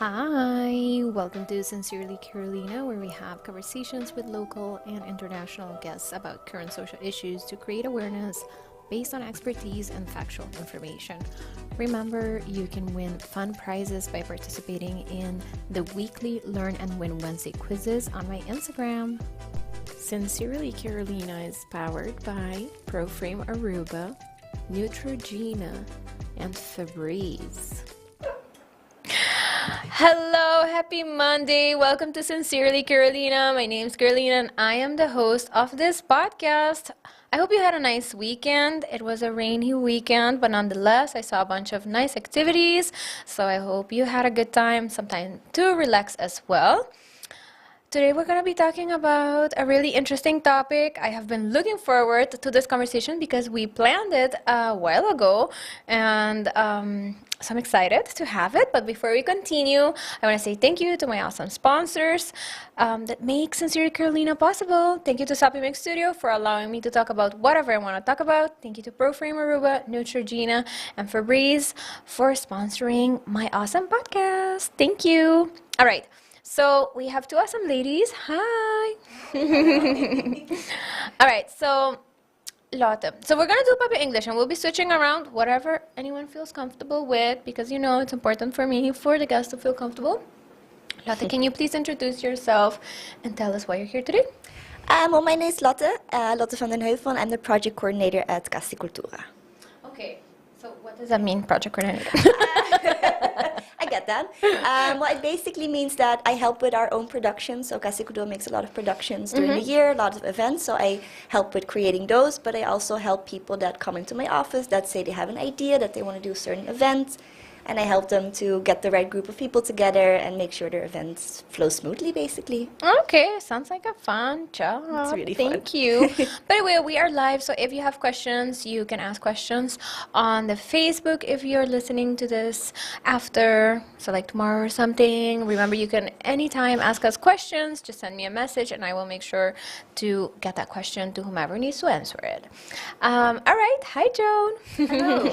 Hi, welcome to Sincerely Carolina, where we have conversations with local and international guests about current social issues to create awareness based on expertise and factual information. Remember, you can win fun prizes by participating in the weekly Learn and Win Wednesday quizzes on my Instagram. Sincerely Carolina is powered by ProFrame Aruba, Neutrogena, and Febreze. Hello, happy Monday. Welcome to Sincerely Carolina. My name's Carolina and I am the host of this podcast. I hope you had a nice weekend. It was a rainy weekend, but nonetheless, I saw a bunch of nice activities. So I hope you had a good time, some time to relax as well. Today we're going to be talking about a really interesting topic. I have been looking forward to this conversation because we planned it a while ago, and so I'm excited to have it. But before we continue, I want to say thank you to my awesome sponsors that make Sincerely Carolina possible. Thank you to Sapi Mix Studio for allowing me to talk about whatever I want to talk about. Thank you to ProFrame Aruba, Neutrogena, and Febreze for sponsoring my awesome podcast. Thank you. All right. So we have two awesome ladies. Hi. All right. So Lotte. So we're gonna do Papia English, and we'll be switching around whatever anyone feels comfortable with, because it's important for me for the guests to feel comfortable. Lotte, can you please introduce yourself and tell us why you're here today? Well, my name is Lotte, Lotte van den Heuvel. I'm the project coordinator at Cas di Cultura. Okay. So what does that mean, project coordinator? I get that. Well, it basically means that I help with our own productions. So Cas di Cultura makes a lot of productions during the year, a lot of events. So I help with creating those, but I also help people that come into my office that say they have an idea that they want to do certain events, and I help them to get the right group of people together and make sure their events flow smoothly, basically. Okay, sounds like a fun job. It's really fun. Thank you. By the way, we are live, so if you have questions, you can ask questions on the Facebook if you're listening to this after, so like tomorrow or something. Remember, you can anytime ask us questions. Just send me a message, and I will make sure to get that question to whomever needs to answer it. All right, hi, Joan. Hello.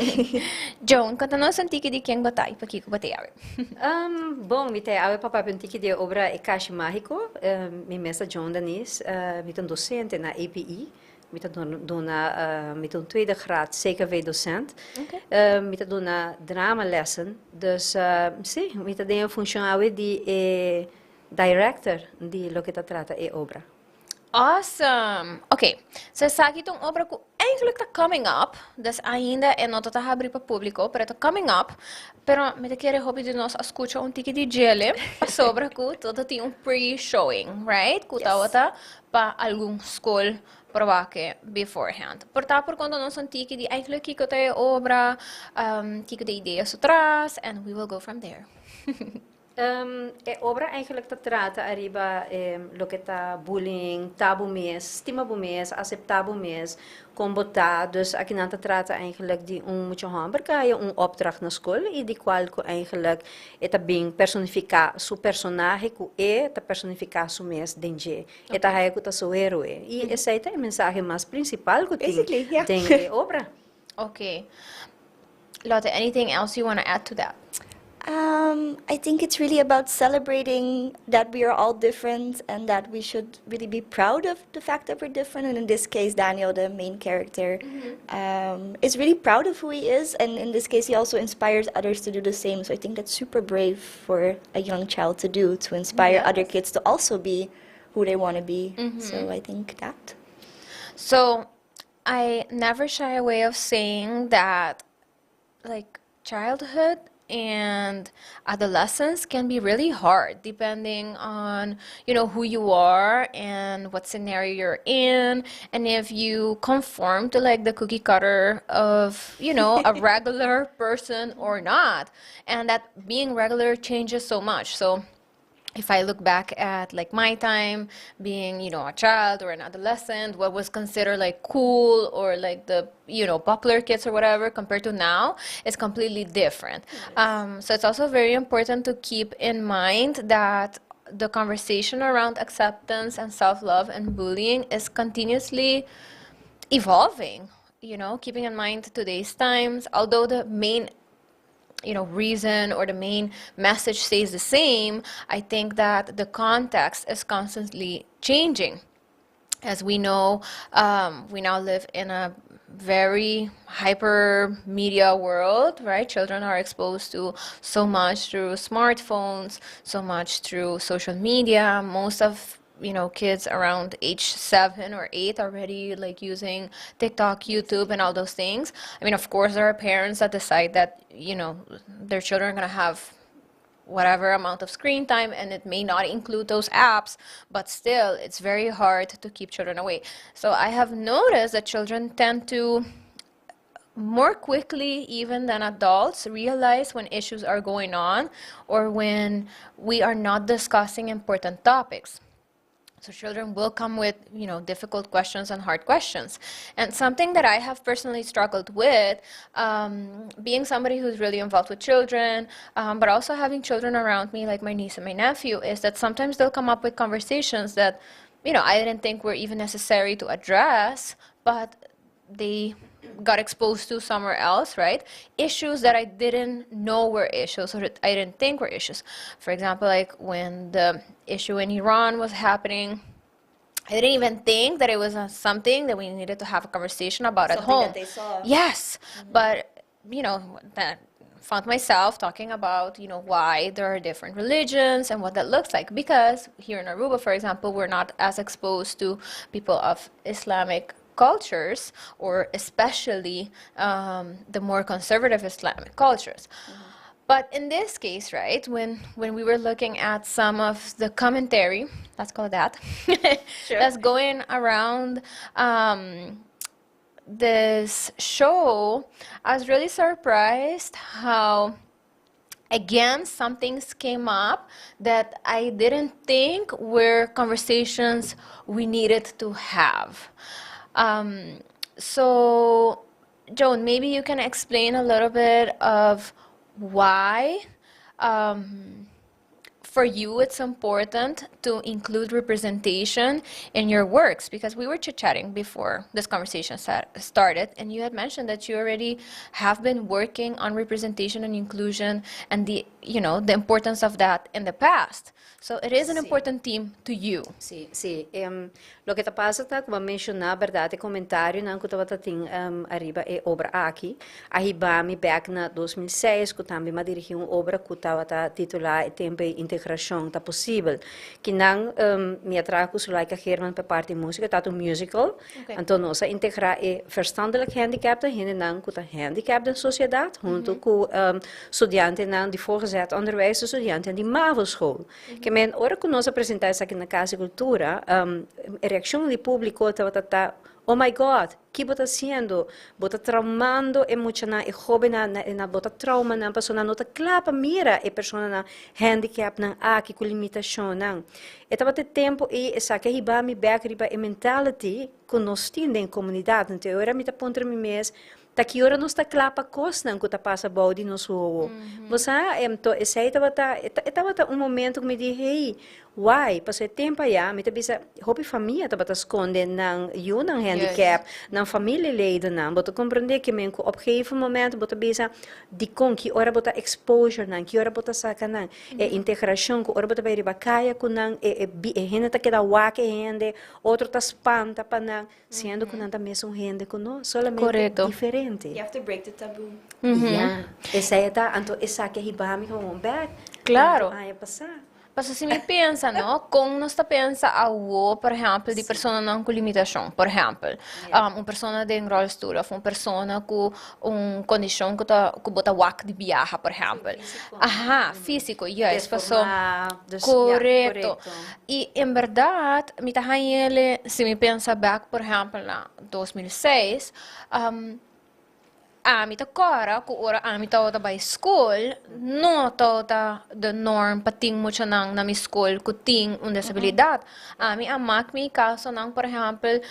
Joan, konta nos un tiki di ken bo ta i pakiko bo t'ei awe. Bon, mi t'ei awe pa papia un tiki di obra E Kashi Mágiko. Mi mes ta Joan Danis, mi ta un docente na APE. Mi ta duna, mi ta un tweede graad CKV docent. Mi ta duna drama lessen. Dus si, mi ta den e funcion awe di e director di loke ta trata e obra. Awesome! Ok, so esaki ta un obra ku eigenlijk ta coming up, dus ainda e no ta habri pa publico, pero ta coming up. Pero mi ta kere hopi di nos a scucha un tiki di djele pasobra ku ta tin un pre-showing, right? Ku tabata pa algun school por wak beforehand. Por ta por konta nos un tiki di eigenlijk kiko ta e obra, kiko ta e idea su tras, and we will go from there. E obra eigenlijk ta trata ariba loke ta bullying, ta bo mes, stima bo mes, acepta bo mes, con bo ta. Dus aki nan ta trata eigenlijk di un mucha homber cu haya un opdracht na school y di cual cu eigenlijk e ta bin personifica su personahe cu e ta personifica su mes den dje. E ta haya cu ta su heroe. Y esey ta e mensahe mas principal cu tin den e obra. Okay. Lotte, anything else you want to add to that? I think it's really about celebrating that we are all different and that we should really be proud of the fact that we're different. And in this case, Daniel, the main character, is really proud of who he is. And in this case, he also inspires others to do the same. So I think that's super brave for a young child to do, to inspire other kids to also be who they want to be. So I think that. So I never shy away of saying that, like, childhood and adolescence can be really hard depending on who you are and what scenario you're in and if you conform to, like, the cookie cutter of a regular person or not, and that being regular changes so much. So if I look back at, like, my time being a child or an adolescent, what was considered, like, cool or, like, the popular kids or whatever compared to now is completely different. So it's also very important to keep in mind that the conversation around acceptance and self-love and bullying is continuously evolving, keeping in mind today's times, although the main Reason or the main message stays the same, I think that the context is constantly changing. As we know, we now live in a very hyper media world, right? Children are exposed to so much through smartphones, so much through social media. Most of kids around age 7 or 8 already, like, using TikTok, YouTube, and all those things. I mean, of course, there are parents that decide that their children are gonna have whatever amount of screen time and it may not include those apps, but still it's very hard to keep children away. So I have noticed that children tend to more quickly even than adults realize when issues are going on or when we are not discussing important topics. So children will come with difficult questions and hard questions. And something that I have personally struggled with, being somebody who's really involved with children, but also having children around me, like my niece and my nephew, is that sometimes they'll come up with conversations that I didn't think were even necessary to address, but they got exposed to somewhere else, right? Issues that I didn't know were issues or that I didn't think were issues. For example, like when the issue in Iran was happening, I didn't even think that it was something that we needed to have a conversation about at Something home. That they saw. Yes, but that found myself talking about why there are different religions and what that looks like, because here in Aruba, for example, we're not as exposed to people of Islamic cultures or especially the more conservative Islamic cultures. But in this case, right, when we were looking at some of the commentary, let's call it that, that's going around this show, I was really surprised how again some things came up that I didn't think were conversations we needed to have. So, Joan, maybe you can explain a little bit of why for you it's important to include representation in your works, because we were chit-chatting before this conversation started and you had mentioned that you already have been working on representation and inclusion and the you know the importance of that in the past, so it is an important theme to you. Si. Loke ta pasa ta, kon menshoná, berdat, komentarionan ku tabata tin ariba e obra aki. A hiba mi back na 2006, ku tambe m'a dirigí un obra ku tabata titulá E Tempo Integrashon Ta Posibel. Ku nan mi a traha ku Sulaika German pa parti músika, ta un musical. Anto nos a integrá e verstandelijk gehandicapten, hendenan ku ta handicap den sosiedat, huntu ku studiantenan di voortgezet onderwijs, studiantenan di MAVO-school. Ke men, ora ku nos a presentá esaki na Kas di Kultura, reakshon di públiko tabata ta, "Oh my God, kiko bo ta hasiendo? Bo ta traumando e muchanan, e hóbennan, na bo ta trauma nan, pasobra no ta kla pa mira e personanan handicap nan aki ku limitashonnan." E tabata tempu ei esaki a hiba mi back riba e mentality ku nos tin den komunidat. Anto, ora mi ta puntra mi mes, ta ki ora nos ta kla pa kosnan ku ta pasa bou di nos wowo? Bo sa, anto, esei tabata un momento ku mi di, "Hey, why?" Paso e tempu ya, mi ta bisa, hopi famia tabata skonde nan yu nan handicap, nan familieledennan. Bo ta komprondé ke men ku op gegeven moment bo ta bisa dikon ki ora bo ta exposure nan, ki ora bo ta saka nan, e integrashon ku ora bo ta bai riba kaya ku nan, e hende ta keda wak e hende, otro ta spanta pa nan, siendo ku nan ta mesun hende ku nos, solamente diferente. You have to break the taboo. Ja, esei ta, anto esaki a hiba mi gewoon back. Anto, ai, pasa. Paso si mi pensa, no? Kon nos ta pensa awo, por ehèmpel, di personanan ku limitashon, por ehèmpel, un persona den rolstoel òf un persona ku un kondishon ku ta ku bo ta wak di biaha, por ehèmpel. Físiko. Aha, físiko, juist, paso Deformá, dus, ja, korekto. I en berdat, mi ta hañele, si mi pensa back, por ehèmpel, na 2006, ami ta kòrda ku ora ami tabata bai skol, no tabata de norm pa tin muchanan na mi skol ku tin un disabilidat. Ami a maak mi kasonan, por ehèmpel,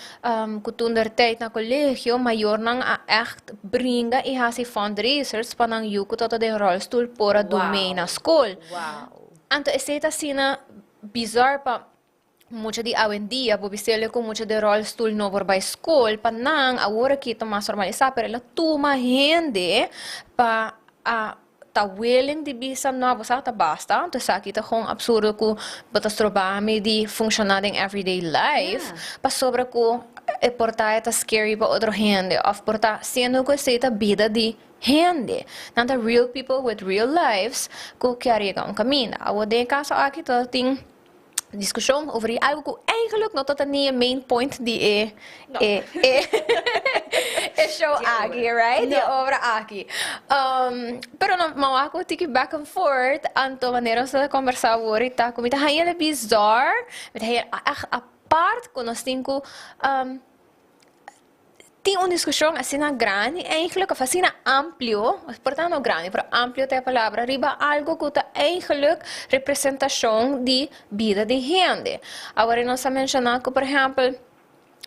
ku toen der tijd na kolegio, mayornan a echt bringa i hasi fundraisers pa nan yu ku tabata den rolstoel por a dun mee na skol. Anto esei ta asina bizar pa mucha di awendia, bo bisele ku mucha den rolstoel no por bai skol, pa nan awor aki ta mas normalisá, pero el a tuma hende pa a Ta willing di bisa, "No, bo ta basta, anto esaki ta gewoon absurdo ku bo ta stroba mi di funshoná den everyday life pasobra ku e por ta ta scary pa otro hende òf por ta siendo ku esei ta bida di hende. Nan ta real people with real lives ku ke yega un kaminda." Awor, den kaso aki tin diskushon over algo ku eigenlijk no ta ni e main point di e show aki, right? Di obra aki. Pero no, m'a wak tiki back and forth, anto manera nos a kombersá awor ta ku mi ta haña bizar, mi ta haña echt apart ku nos tin ku tin un diskushon asina grandi eigenlijk, òf asina amplio, por ta no grandi, pero amplio ta e palabra, riba algo ku ta eigenlijk representashon di bida di hende. Awor nos a menshoná ku, por ehèmpel,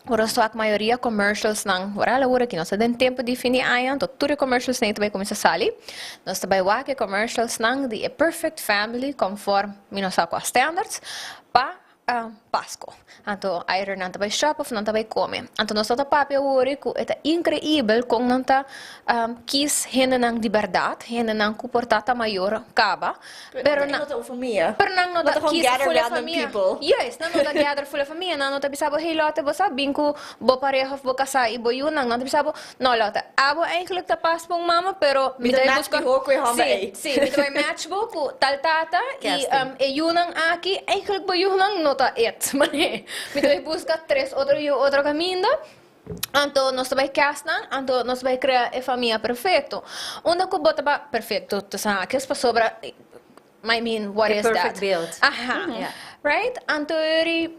ora so a mayoria commercials nan, ora awor aki nos ta den tempu di fin di aña, anto tur commercials nan tambe kuminsá sali. Nos tambe wak e commercials nan di a perfect family conform mi no sa kua standards pa Pasku. Anto, either nan ta bai shop òf nan ta bai kome. Anto, nos ta papia awor ku ta inkreibel kon nan ta kies hende nan di berdat, hende nan ku por ta mayor kaba. Pero nan no ta famia. Pero nan no ta kies full famia. Yes, nan no ta gather full famia. Nan no ta bisa bo, "Hey Lotte, bo sa bin ku bo pareha òf bo kasá i bo yunan." Nan ta bisa bo, "No Lotte, abo eigenlijk ta pas pa un mama, pero mi ta buska." Si, mi ta bai match bo ku tal tata i e yunan aki, eigenlijk bo yunan no ta it. Mi ta bai buska tres otro yu otro kaminda. Anto nos ta bai cast nan, anto nos ta bai krea e famia perfekto. Unda ku bo ta ba perfekto, ta sa ku pasobra, I mean, what A is perfect that? Build. Aha. Right? Anto eri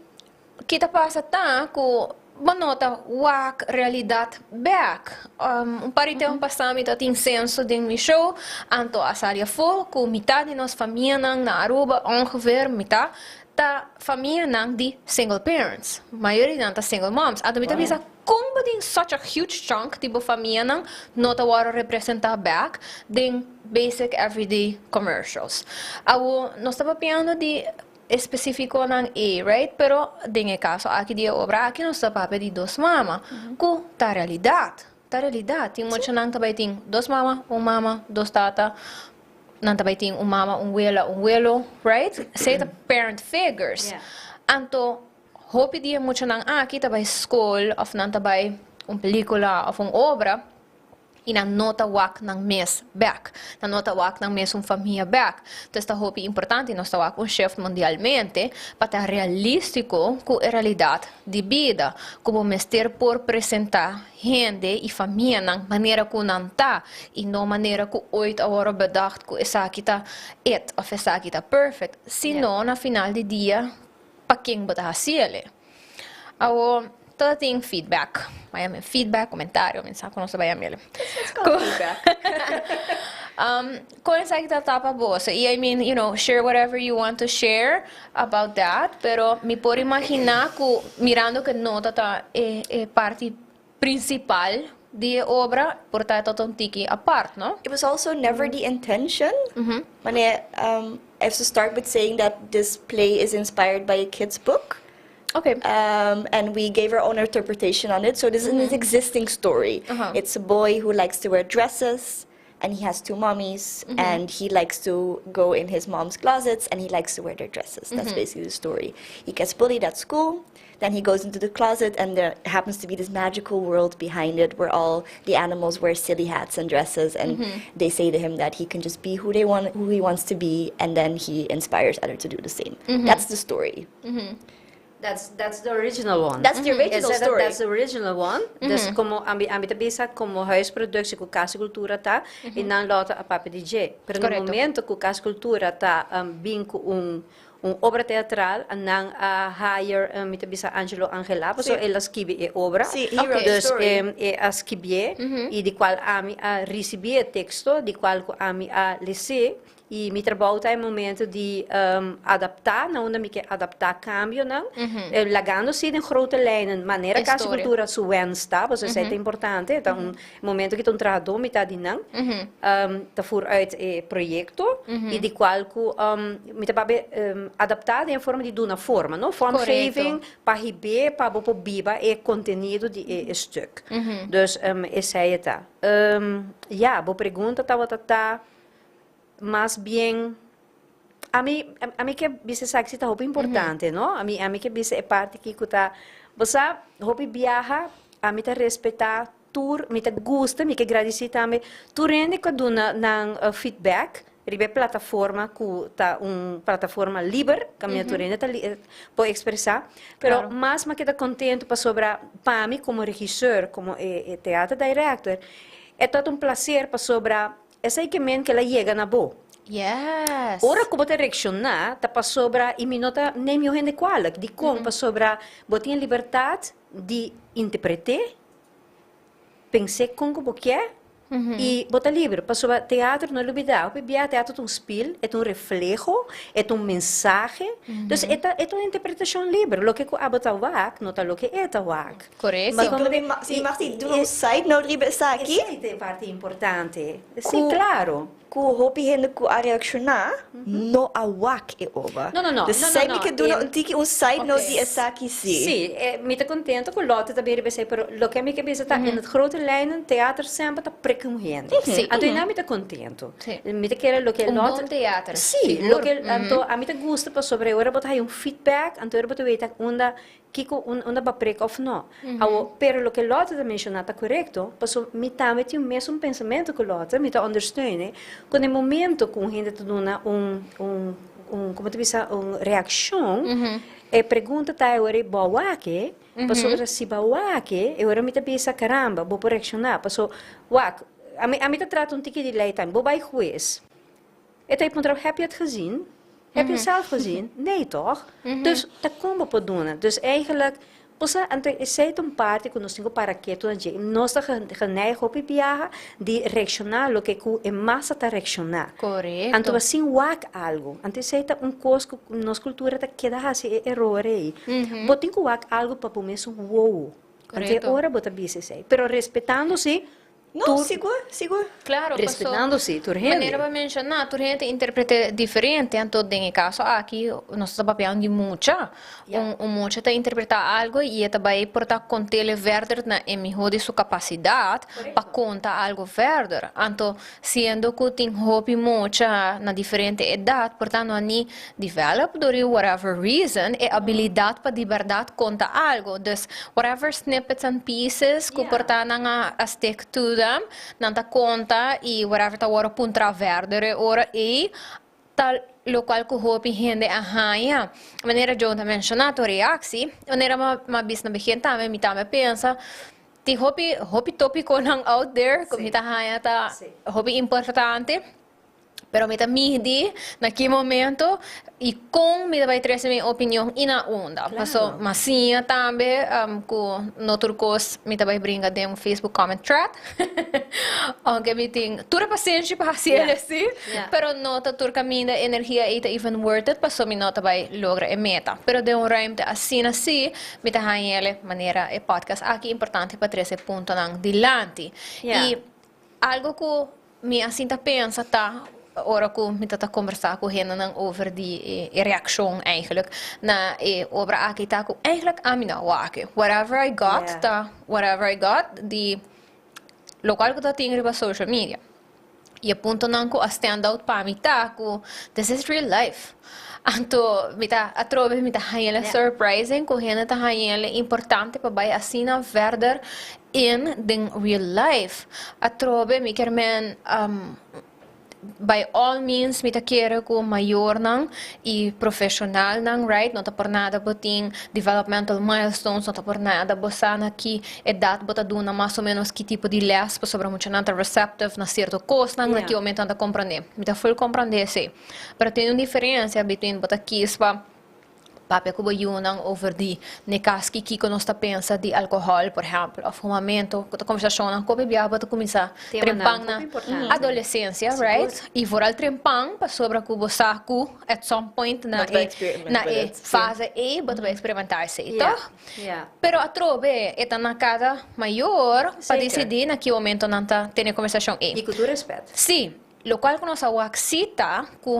kita pasa ta ku bo no ta wak realidat bèk. Un par di tempu pasá mi tin censo den mi show, anto a sali afó ku mitar di nos famianan na Aruba, ongeveer mitar, ta famianan di single parents. Mayoria nan ta single moms. Anto mi ta bisa, kon tin such a huge chunk di bo famianan no ta wòrdu representá bèk den basic everyday commercials? Awor, nos ta papiando di espesífiko nan e, right? Pero den e kaso aki di obra aki nos ta papia di dos mama. Ku ta realidat. Ta realidat. Tin muchanan tambe tin dos mama, un mama, dos tata. Nan tambe tin un mama, un wela, un welo, right? Esei ta parent figures. Anto, hopi di e muchanan aki ta bai skol òf nan ta bai un pelíkula òf un obra i nan no ta wak nan mes bèk. Nan no ta wak nan mes un famia bèk. Anto, ta hopi importante, nos ta wak un shift mundialmente pa ta realístiko ku e realidat di bida. Komo mester por presentá hende i famianan manera ku nan ta i no manera ku ooit a wòrdu bedacht ku esaki ta it òf esaki ta perfect. Sino na final di dia, pa ken bo ta hasié? Awor, tur tin feedback. Bai feedback, komentario, mi sa ku nos bai yam'é. Let's call feedback. Kon esaki ta pa bo? So, I mean, share whatever you want to share about that, pero mi por imaginá ku mirando ku no ta e parti prinsipal di obra, por ta un tiki apart, no? It was also never the intention. Wanneer, I have to start with saying that this play is inspired by a kid's book. And we gave our own interpretation on it. So this is an existing story. It's a boy who likes to wear dresses, and he has two mommies, and he likes to go in his mom's closets, and he likes to wear their dresses. That's basically the story. He gets bullied at school. Then he goes into the closet, and there happens to be this magical world behind it where all the animals wear silly hats and dresses, and they say to him that he can just be who he wants to be, and then he inspires others to do the same. That's the story. That's the original one. That's the original Is that- story. That's the original one. Dus komo ami ta bisa komo huisproductie ku Cas Cultura ta i nan Lotte a papia di dje. Pero na momento ku Cas Cultura ta bin ku un obra teatral, nan a hire mi ta bisa Angelo Angela, so el a skibi e obra. Si, he wrote the Dus story. El a skibié i di kual ami a risibí e teksto, di kual ku ami a les'é i mi trabou ta e momento di adaptá, na unda mi ke adaptá kambionan, lagando si den grote lijnen, manera E Cas story. Cultura su wens ta, pasobra esei ta importante, ta un momento ku ta un trahadó mitad di nan, ta vooruit e proyekto, i di kual ku mi ta papia adaptá den forma di duna forma, no? Vormgeving, pa hib'é, pa bo por biba e kontenido di e stuk. Dus esei ta. Ja, bo pregunta tabata ta. Mas bien, ami ke bisa esaki si ta hopi importante, no? Ami ke bisa e parti aki ku ta, bo sa, hopi biaha ami ta respetá tur, mi ta gusta, mi ke gradisí tambe tur hende ku a duna nan feedback riba e plataforma ku ta un plataforma liber, kaminda tur hende ta por ekspresá. Pero mas mi a keda kontentu pasobra pa mi komo regisseur, komo e teater director, e tabata un plaser pasobra Esei ke men ke la yega na bo. Yes. Ora ku bo ta reakshoná ta pasobra i mi no ta neem yo hende kwalik. Dikon? Pasobra bo tin e libertat di interpret'é, pens'é kon ku bo kier i bo ta liber. Pasobra teatro, no lubidá, hopi bia teatro ta un spil, e ta un refleho, e ta un mensahe. Dus e ta e ta un interpretashon liber. Loke ku abo ta wak no ta loke e ta wak. Correcto. Si mi si mag di duna un side note riba esaki. Esei ta e parti importante. Si, claro. Ku hopi hende ku a reakshoná no a wak e obra. No, no, no. Dus esei mi ke duna un tiki un side note di esaki si. Si, mi ta contento ku Lotte ta bin riba esei, pero loke mi ke bisa ta in het grote lijnen teater semper ta prik un hende. Si. Anto einan mi ta contento. Si. Mi ta kere loke Un Lotte bon teater. Si, Sigur. loke anto ami ta gusta pasobra e ora bo ta haya un feedback, anto e ora bo ta weta unda Kiko un unda ba prek of no. Awo, pero loke Lotte ta menciona ta corecto, paso mi tambe tin un mesun pensamento cu Lotte, mi ta ondersteune, cu na e momento cu un hende ta duna un, un, un, como ta bisa, un reaccion, e pregunta ta e ora e bo wak e, pasobra si bo wak e, e ora mi ta bisa, caramba, bo por reacciona, paso, wak, ami, ami ta trata un tiki di ley tambe, bo bay hues, E ta e puntra, Heb je het gezien? Heb je het zelf gezien? Nee toch? Dus ta kon bo por duna? Dus eigenlijk, bo sa, anto esei ta un parti ku nos tin ku para ketu na dje. Nos ta geneig hopi biaha di reakshoná loke ku e masa ta reakshoná. Korekto. Anto asin wak algu. Anto esei ta un kos ku nos kultura ta keda hasi e eror ei. Bo tin ku wak algu pa bo mes wowo. Anto e ora bo ta bisa esei. Pero respetando si No, Tur. sigur, sigur. Claro, paso Respetando si, tur hende. Manera bo a menciona, tur hende ta interprete diferente, anto den e caso aki nos ta papiando di mucha. Ja. Un mucha ta interpreta algo y e ta bay por ta contele verder na e miho di su capacidad pa Correcto. conta algo verder. Anto siendo cu tin hopi mucha na diferente edad, por ta no a ni develop door di whatever reason e abilidad pa di berdad conta algo. Dus whatever snippets and pieces cu por ta nan a stick to them, nan ta conta y whatever ta worde puntra verder e ora ey ta locual cu hopi hende a haya. Manera Joan ta menciona tur reactie, manera mi a bisa na begin tambe, mi tambe a pensa tin hopi hopi topiconan out there cu mi ta haya ta hopi importante. Pero mi ta midi na ki momento y con mi ta bay trece mi opinion y na unda. Paso mi a siña tambe cu no tur cos mi ta bay bringa den un Facebook comment thread. Aunke mi tin tur e pasenshi pa haci el asi, pero no ta tur caminda e energia ey ta even worth it paso mi no ta bay logra e meta. Pero den un ruimte asina si mi ta haña el manera e podcast aki importante pa trece puntonan dilanti. Y algo cu Mi a sinta pensa ta ora ku mi ta ta kombersá ku hendenan over di e reakshon eigenlijk na e obra aki ta ku eigenlijk ami no a wak. Whatever I got ta whatever I got di lokual ku ta tin riba social media. I e puntonan ku a stand out pa mi ta ku this is real life. Anto mi ta atrobe mi ta haña surprising ku hende ta haña importante pa bai asina verder In den real life. Atrobe mi kier men by all means mi ta kere ku mayornan i profeshonalnan right no ta por nada bo tin developmental milestones no ta por nada bo sa na ki edat bo ta duna mas o menos ki tipo di les pasobra muchanan ta receptive na sierto kosnan na ki momento nan ta komprende mi ta full komprende esei pero tin un diferensia between bo ta kis pa Papia ku bo yunan over di n'e kas ki kiko nos ta pensa di alkohòl, por ehèmpel, òf humamentu, ku ta kombersashonnan ku hopi biaha bo ta kuminsá trempan na adolesensia, right? I vooral trempan pasobra ku bo sa ku at some point na e na e fase ei bo ta bai eksperimentá esei, tòg? Pero atrobe e ta na kada mayor pa disidí na ki momento nan ta tene kombersashon ei. I ku tur rèspèt. Sí, lokual ku nos a wak sí ta ku.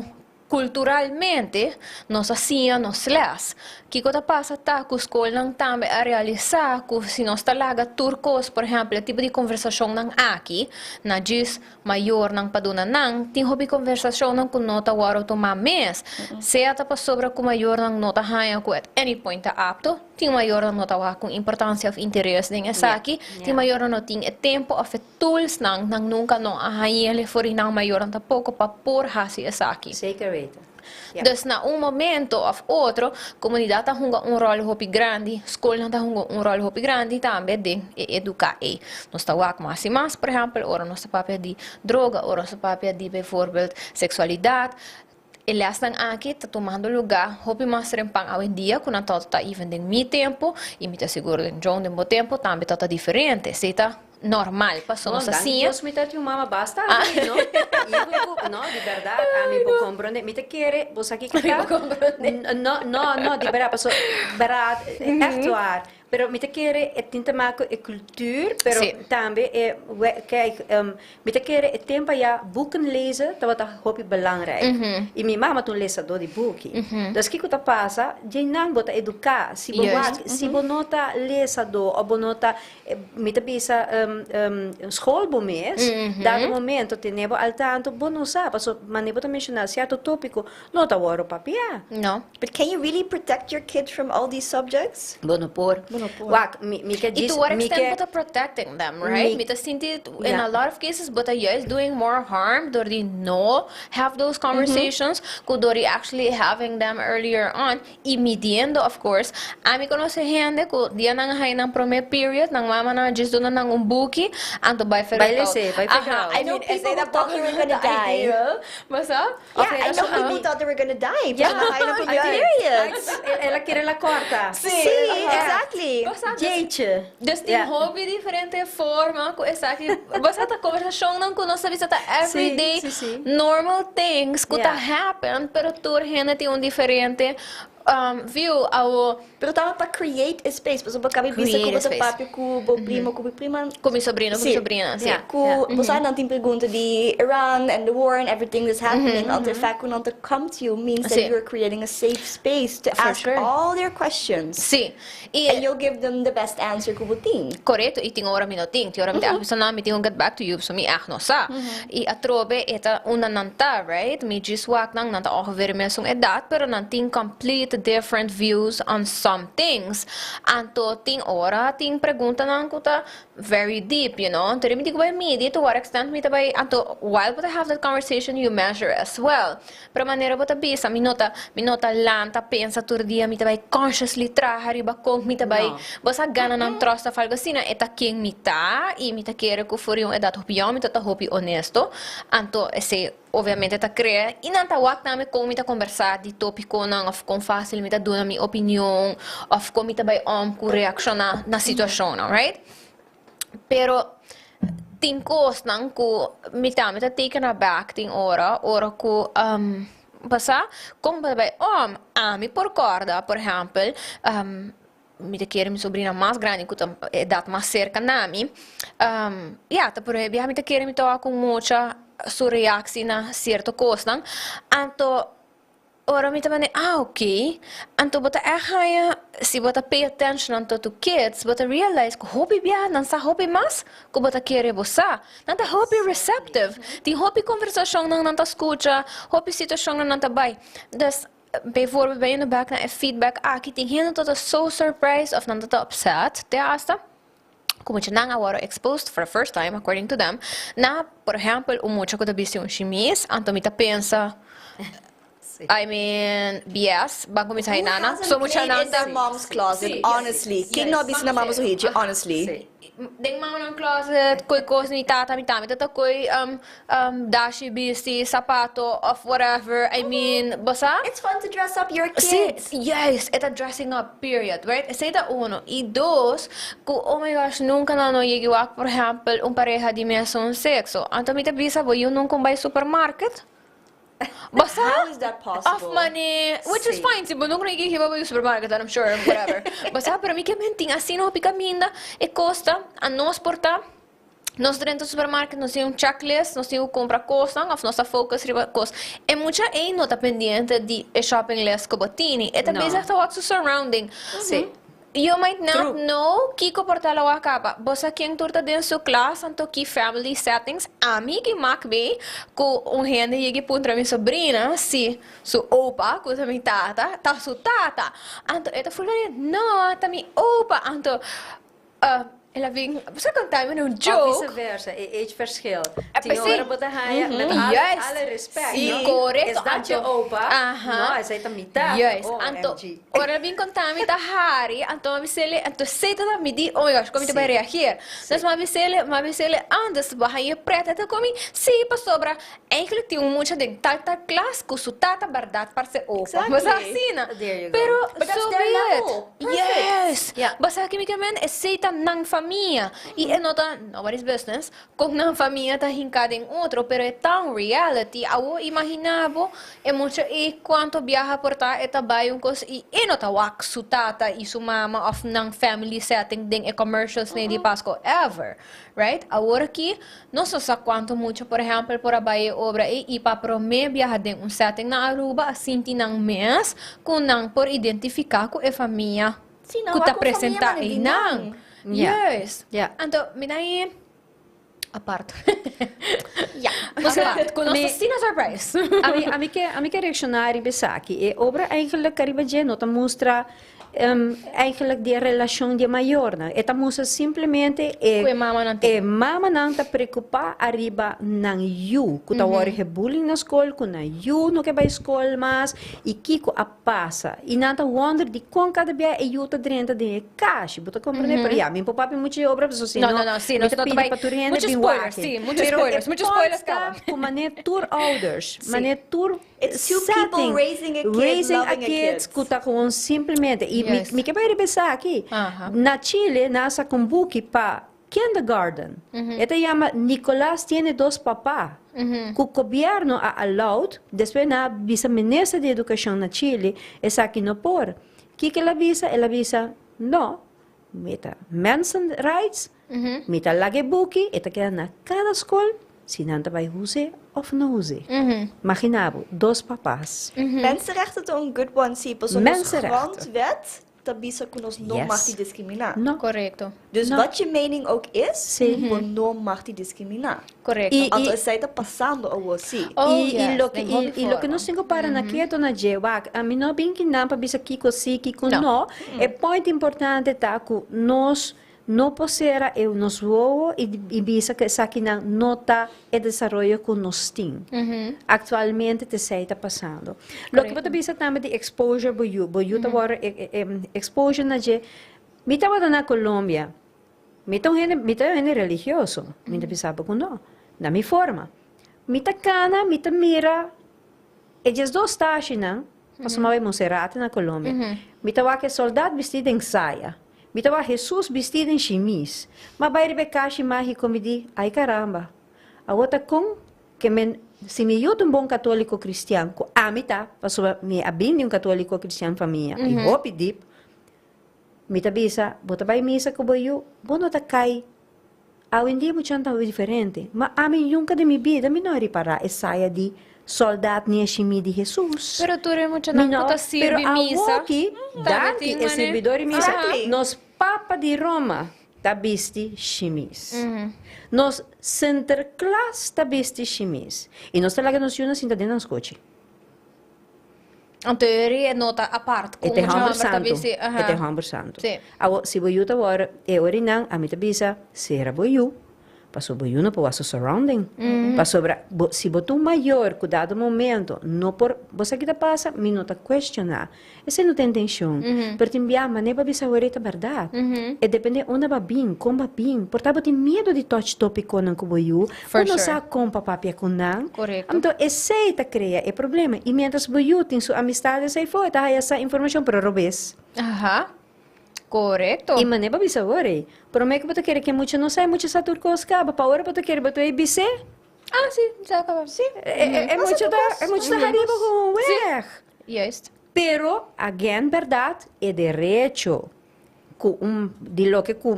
Kulturalmente nos a siña nos les. Kiko ta pasa ta ku skolnan tambe a realisá ku si nos ta laga tur kos, por ehèmpel e tipo di konversashonnan aki, na djis mayornan pa duna nan, tin hopi konversashonnan ku no ta wòrdu tumá mes. Sea ta pasobra ku mayornan no ta haña ku at any point ta apto, tin mayornan no ta wak ku importansia òf interes den esaki, tin mayornan no tin e tempu òf e toolsnan, nan nunka no a hañ'el for di nan mayornan tampoko pa por hasi esaki. Zeker weten. Ja. Dus na un momento of otro, komunidat ta hunga un ròl hopi grandi, skolnan ta hunga un ròl hopi grandi tambe den e eduká ei. Nos ta wak mas i mas, por ehèmpel, ora nos ta papia di droga, ora nos ta papia di bijvoorbeeld seksualidat. E lèsnan aki ta tumando lugá hopi mas trempan awendia ku nan tabata ta even den mi tempu i mi ta sigur den John den bo tempu tambe tabata diferente. Esei ta normal pasobra Bon, nos ta danki siña. Dios mi ta tin un mama basta ami, no? Even ku, no, di bèrdat, ami por komprondé. Mi ta kere, bo sa kiko Mi ta? por komprondé. No, no, no, di bèrdat, pasobra bèrdat, ègt waar. Pero mi ta kere e tin te maken ku e kultuur, pero tambe e, kijk, mi ta kere e tempo aya boeken lezen tabata hopi belangrijk. I mi mama ta un lesadó di buki. Dus kiko ta pasa, djeinan bo ta eduká. Si bo wak, si bo no ta lesadó òf bo no ta, mi ta bisa school bo mes, dado momento tene bo al tanto, bo no sa, pasobra manera bo ta menshoná sierto tópiko no ta wòrdu papiá. No. But can you really protect your kids from all these subjects? Bo no por. Bo no por. Wak, mi, mi ke I djis, to what mi extent ke, bo ta protecting them, right? mi, Mi ta sinti in ja. a lot of cases bo ta juist doing more harm door di no have those conversations ku door di actually having them earlier on i midiendo of course. Ami konosé hende ku dia nan a haña nan promé period nan mamanan a djis duna nan un buki anto bai Bai figure it out. les'é, bai figure Aha, out. I I know mean people esei who ta thought poko they were gonna the die. ideal. Basa? Yeah, I know people thought they were gonna die. Yeah, I periods. El a kere la corta. Sí, exactly. Basa, dus, Jeetje. dus tin hopi diferente forma ku esaki. Basa ta conversacionnan ku nos ta bisa ta everyday Sí, sí, sí. normal things ku ta happen, pero tur hende tin un diferente view. Awo. Pero tabata pa create e space, pasobra bo kabi bisa ku Create bo a ta space. papia ku bo primo, ku bo prima. Ku mi sobrino, ku mi Sí. sobrina, sí. Ja. Ku bo sa nan tin pregunta di Iran and the war and everything that's happening. Anto e fact ku nan ta come to you means that Sí. you are creating a safe space to For ask sure. all their questions. Sí. I And you'll give them the best answer ku bo tin. Korekto, i tin ora mi no tin. Tin ora mi ta bisa nan, mi tin ku get back to you, pasobra mi ègt no sa. I atrobe e ta unda nan ta, right? Mi djis wak nan, nan ta ongeveer mesun edat, pero nan tin complete different views on some things. Anto tin ora tin preguntanan ku ta very deep, you know. Anto mi di ku bai midi to what extent mi ta bai, anto while bo ta have that conversation you measure as well. Pero manera bo ta bisa, mi no ta, mi no ta lanta pensa tur dia mi ta bai consciously traha riba kon mi ta bai, No. bo sa gana nan trust of algo asina, e ta ken mi ta y mi ta kere cu for di un edad hopi yong mi ta ta hopi honesto, anto esey obviamente ta crea y nan ta wak tambe con mi ta combersa di topiconan of con facil mi ta duna mi opinion of con mi ta bai om cu reacciona na situacionnan, right? Pero tin kosnan ku mi tambe ta taken aback tin ora, ora ku pasá kon bo ta bai om, ami por kòrda por ehèmpel mi ta kere mi sobrina mas grandi ku ta edat mas serka na mi, ya ta promé biaha mi ta kere mi ta wak un mucha su reaksi na sierto kosnan, anto Ora mi ta manda, ah ok, anto bo ta ègt haña, si bo ta pay attention anto to kids, bo ta realize ku hopi biaha nan sa hopi mas ku bo ta kere bo sa. Nan ta hopi receptive. Tin hopi konversashonnan nan ta skucha, hopi situashonnan nan ta bai. Dus, bijvoorbeeld bayendo bek na e feedback aki, tin hende ta ta so surprised of nan ta ta upset te hasta, ku muchanan a wòrdu exposed for the first time according to them na por ehèmpel un mucha ku ta bisti un shimis anto mi ta pensa I mean BS ban kuminsá Who hinana hasn't so played muchanan in ta their mom's closet, honestly? Ken no a bisti na mama su hichi, honestly? Den mamanan closet koe kos mi tata mi tami ta ta koe dashi bisti sapato of whatever I mean bo sa. It's fun to dress up your Sí, kids. juist, e ta dressing up, period, right? Esei ta uno. I dos, ku oh my gosh, nunka nan no yega wak, por ehèmpel, un pareha di mesun sekso. Anto mi ta bisa bo, yu nunka un bai supermarket? Bo sa? How is that Of possible? mane, which is Sí. fine, si bo nunka no yega hiba bo yu supermarket, I'm sure, whatever. Bo sa, pero mi ke men tin asina hopi kaminda, e kosta, a nos por ta. Nos drenta supermarket, nos tin un checklist, nos tin ku kumpra kosnan òf nos ta focus riba kos. E mucha ei no ta pendiente di e shopping list ku bo tini. E ta No. bezig ta wak su surrounding. Sí. You might not True. know kiko por ta lo a kaba. Bo sa ken tur ta den su klas, anto ki family settings. Ami ki mak bei ku un hende yegi puntra mi sobrina si su opa, ku ta mi tata, ta su tata. Anto e ta ful no, ta mi opa. Anto El a bin, bo sa konta mi un Of joke. viceversa, e age verschil. Eh, Tin sí. ora bo ta haya, met alle, Juist. alle respect, Sí, no? correcto. Is dat je Anto- opa? Aha. No, esei ta mi tata. Juist. Oh, Anto, MG. ora el a bin konta mi ta hari, anto mi a bis'el, anto esei ta mi di, oh my gosh, kon mi ta bai Sí. reageer? Dus mi a bis'el, mi a bis'el, antes bo haña pret, e ta komi, sí, pasobra Eigenlijk tin un mucha den tal tal klas ku su tata bèrdat parse opa. Bo sa Exactly. asina. There you go. Pero But that's so their be it. level. Perfect. Yes. Ja. Bo sa kimi ke men esei ta nan famia. I e no ta nobody's business kon nan famia ta hinká den otro, pero e ta un reality. Awo imaginá bo e mucha ei kuantu biaha por ta e ta bai un kos i e no ta wak su tata i su mama òf nan family setting den e commercials nei di Pasko ever. Right? Awor aki nos no sa cuanto mucha, por ehempel, por a bay e obra ey y pa prome biaha den un setting na Aruba a sinti nan mes cu nan por identifica cu e famia Sí, nan cu wak ta un famia presenta manera di eynan. nan. Ja. Juist. Ja. Anto, mi ta ahí apart. Ja. Apart. Cu nos Mi- ta asina surprise. Ami, ami ke, ami ke reacciona riba esaki. E obra eigenlijk ariba dje no ta mustra Eigenlijk di e relashon di e mayornan. E ta mustra simplemente e Ku e mamanan tin. e mamanan ta preokupá ariba nan yu ku ta wòrdu gebullying na skol, ku nan yu no ke bai skol mas i kiko a pasa. I nan ta wonder dikon kada bia e yu ta drenta den e kashi. Bo ta komprendé? Pero ya, mi por papia muchu di obra pasobra si No, no no, no, sí, mi nos ta no ta pidi bai pa tur hende muchu bin spoilers, wak. sí, muchu Pero e spoilers, muchu point spoilers ta kaba. ku manera tur ouders, manera tur It's two people setting, raising a kid, raising a loving a kid, kid. ku ta gewoon simplemente. I mi, Yes. mi ke bai riba esaki. Aha. Na Chile nan a saka un buki pa kindergarten. E ta yama Nicolás tiene dos papá. Ku gobierno a allowed, despues nan a bisa minister di educacion na Chile, esaki no por. Kiko el a bisa? El a bisa, no, Mi ta mensen rights, mi ta laga e buki, e ta keda na kada skol, si nan ta bai huz'é òf no huz'é. Magina bo, dos papas. Mensenrechten ta un good one, sí, pasobra nos Mensenrechten. grondwet ta bisa ku nos no mag di diskriminá. No. Korekto. Dus No. wat je mening ook is, Sí. bo no mag di diskriminá. Korekto. Anto esei ta pasando awor, sí. Oh, I, i yes, loke, den i, hopi i loke forma. nos tin ku para na keto na dje, wak, ami no bin kinan pa bisa kiko sí, kiko No. no. E point importante ta ku nos no por sera e nos wowo i, i bisa ku esakinan no ta e desaroyo ku nos tin. Aktualmente ta esei ta pasando. Loke bo ta bisa tambe di exposure bo yu, bo yu ta wòrdu e, e, exposure na dje. Mi tabata na Colombia. Mi ta un hende, mi ta un hende religioso, mi ta bisa bo ku no, na mi forma. Mi ta kana, mi ta mira e diesdos stashinan, pasobra mi a bai Monserrate na Colombia, mi ta wak e soldat bistí den saya, mi ta wak Hesus bistí den shimis, mi a bai riba e kashi mágiko, mi di, ai karamba, awor ta kon ke men, si mi yu ta un bon katoliko kristian, ku ami ta, pasobra mi a bin di un katoliko kristian famia, i hopi dip, Mi ta bisa, bo ta bai misa ku bo yu, bo no ta kai. Awendia muchanan ta hopi diferente, ma ami nunka den mi bida mi no a ripará e saya di soldat ni e shimí di Hesus. Pero tur e muchanan ku ta sirbi misa. Pero awoki, tambe danki tin e manera. sirbidor di misa, Exactly. nos Papa di Roma ta bisti shimis. Nos Sinterklaas ta bisti shimis. I nos ta laga nos yunan sinta den nan skochi. Anto e e no ta apart ku E ta mucha hòmber hòmber ta santu. bisti. E ta hòmber santu. Sí. Awor, si bo yu ta wòrdu e orinan, ami ta bisa, sera bo yu, pasobra bo yu no por wak su surrounding. Pasobra bo, si bo ta un mayor ku dado momento no por, bo sa ki ta pasa? Mi no ta kuestioná. Esei no ta intenshon. Pero tin bia manera pa bisa awor ei ta bèrdat. E dependé unda bo a bin, kon bo a bin. Por ta bo tin miedu di touch topikonan ku bo yu, For bo no sure. sa kon pa papia ku nan. Korekto. Anto esei ta krea e problema. I miéntras bo yu tin su amistades ei for, e ta haya sa informashon, pero robes. Aha. Korekto. I manera bo bisa awor ei, promé ku bo ta kere ke mucha no sa, e mucha sa tur kos kaba. Pa ora bo ta kere bo ta ei bis'é. Ah, si, sa kaba. Si, e mucha ta, e mucha ta hariba gewoon weg. Juist. Pero, again, bèrdat, e derecho. Ku un di loke ku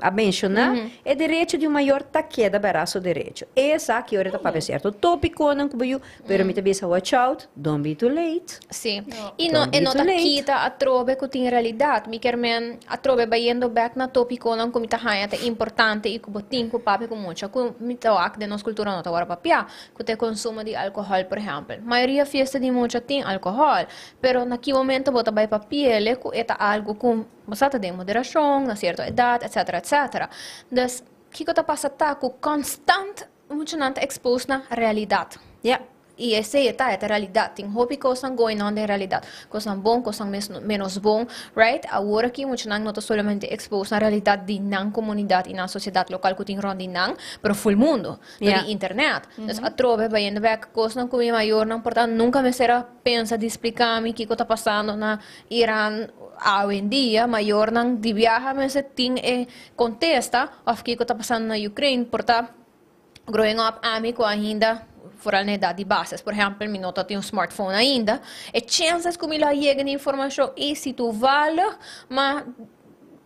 a menshoná, e derecho di un mayor ta keda bera su derecho. Esaki ora ta papia sierto tópikonan ku bo yu, pero mi ta bisa watch out, don't be too late. Sí. I no, e no ta kita atrobe ku tin realidat. Mi kier men atrobe bayendo bèk na tópikonan ku mi ta haña ta importante i ku bo tin ku papia ku mucha ku mi ta wak den nos kultura no ta wòrdu papiá, ku ta e konsumo di alkohòl por ehèmpel. Mayoria fiesta di mucha tin alkohòl. Pero na ki momento bo ta bai papiele ku e ta algu ku bo sa ta den moderashon, na sierto edat, etsetera, etsetera. Dus, kiko ta pasa ta ku konstant muchanan ta expose na realidat. Ja. I esei e ta, e ta realidat. Tin hopi kosnan going on den realidat. Kosnan bon, kosnan mes menos bon, right? Awor aki muchanan no ta solamente expose na realidat di nan komunidat i nan sosiedat lokal ku tin rònt di nan, pero ful mundu. Dor di internet. Dus atrobe bayendo bek kosnan ku mi mayornan por ta nunka mester a pensa di splica mi kico ta pasando na Iran awendia, mayornan di biaha mester tin e contesta of kico ta pasando na Ukraine, por ta growing up ami cu ainda foral na edad di bases, por ehempel mi no ta tin un smartphone ainda, e chances cu mi lo a yega na informacion y si toevallig ma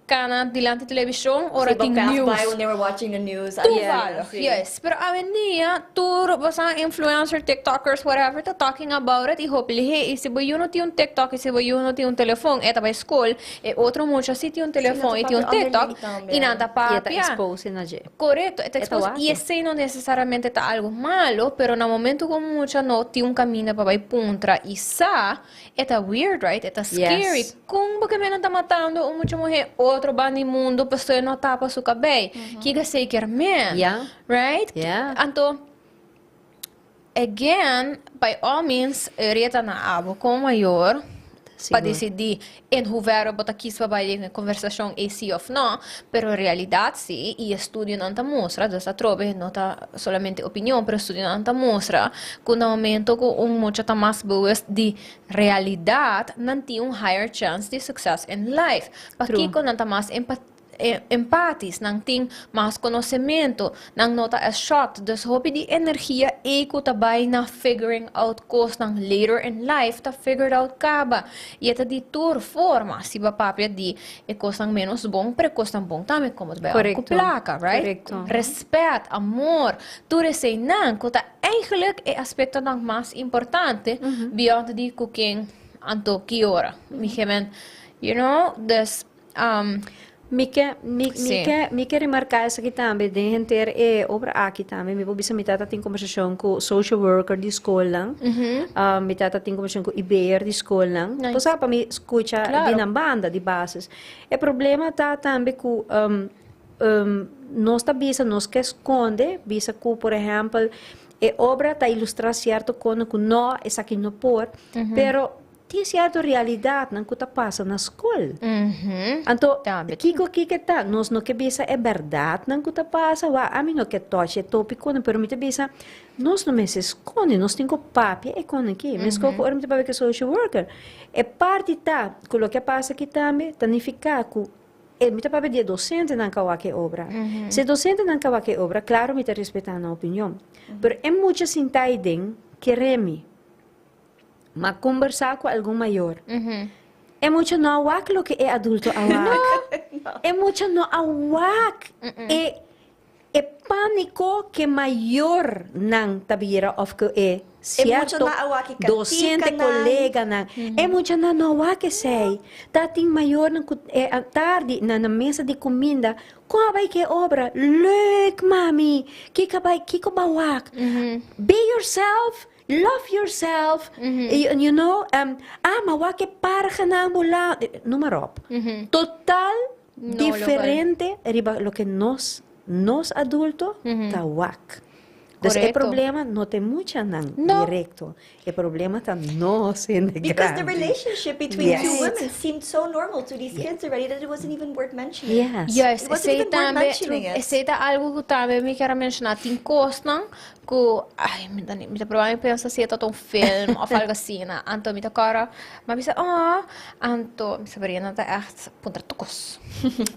Cana dilanti televishon ora Sí, tin pass news. by when they were watching the news. Toevallig, Sí. yes. Pero awendia tur boso influencer, tiktokers, whatever ta talking about it y hopi lihé. Y si bo yu no tin un tiktok y si bo yu no tin un telefon, e ta bai skol, e otro mucha si tin un telefon nan y ta tin un papia tiktok onderling tambe. y nan ta Y e ta papia. expose na dje. Korekto, e ta E ta expose. wak. Y esei no nesesariamente ta algo malo, pero na momento ku un mucha no tin un kaminda pa bai puntra y sa, E ta weird, right? E ta scary. Yes. Kon bo ke menen ta matando un mucha muhé otro banda di mundo pasobra e no tapa su kabei? Kiko esei kier men? Ja. Right? Ja. Anto, again, by all means, reta na abo komo mayor pa Sigur. disidí en hoeverre bo ta kis pa bai den e konversashon ei sí òf nò, pero realidat sí, i estudionan ta mustra, dus atrobe no ta solamente opinion, pero estudionan ta mustra ku na momento ku un mucha ta mas bewust di realidat, nan tin un higher chance di success in life. Pakiko nan ta mas empatisch, nan tin mas konosementu, nan no ta as shocked. Dus hopi di energia ei ku ta bai na figuring out kosnan later in life ta figured out kaba. I e ta di tur forma, si bo a papia di e kosnan ménos bon, pero e kosnan bon tambe komo ta bai ora ku plaka, right? Respèt, amor, tur eseinan ku ta eigenlijk e aspektonan mas importante beyond di ku ken anto ki ora. Mi gemen, you know, dus. Mi ke, mi, mi ke, mi ke remarká esaki tambe den henter e obra aki tambe. Mi por bisa mi tata tin kombersashon ku social worker di skolnan. Mi tata tin kombersashon ku IB'er di skolnan. Nice. Bo sa pa mi skucha di nan banda, di basis. E problema ta tambe ku nos ta bisa, nos ke skonde, bisa ku por ehèmpel e obra ta ilustrá sierto kono ku no, esaki no por, pero Tin sierto realidatnan ku ta pasa na skol. Anto, kiko kiko ta? Nos no ke bisa e bèrdatnan ku ta pasa? Wak, ami no ke tòch e tópikonan, pero mi ta bisa, nos no mester skonde, nos tin ku papia e kon aki. Meskos ku ora mi ta papia ku e social worker. E parti ta ku loke a pasa aki tambe ta nifiká ku e mi ta papia di e dosentenan ku a wak e obra. Si e dosentenan ku a wak e obra, klaro mi ta respetá nan opinion. Pero e mucha sintá aiden, kere mi. M'a kombersá ku algun mayor. E mucha no a wak loke e adulto a wak. E mucha no a wak e e pániko ku e mayornan ta bira òf ku e sierto dosente, koleganan. E muchanan no a wak esei. Ta tin mayornan ku e tardi na nan mesa di kuminda, Kon a bai ku e obra? Leuk, mami! Kiko a bai, kiko bo a wak? Be yourself! Love yourself, you know, ah, ma wak e parhanan bula, noem maar op. Total diferente riba loke nos, nos adulto ta wak. Dus e problema no ta e muchanan directo, e problema ta nos hende grandi. Because the relationship between two women seemed so normal to these kids already that it wasn't even worth mentioning. Yes. Juist, It wasn't esei even worth tambe, mentioning it. esei ta algo ku tambe mi kier a menshoná. Tin kosnan Ku, ai, mi ta, mi ta proba mi pensa si e ta un film of algo asina. Anto mi ta kòrda, mi a bisa, oh, anto mi sobrina ta ègt puntra tur kos.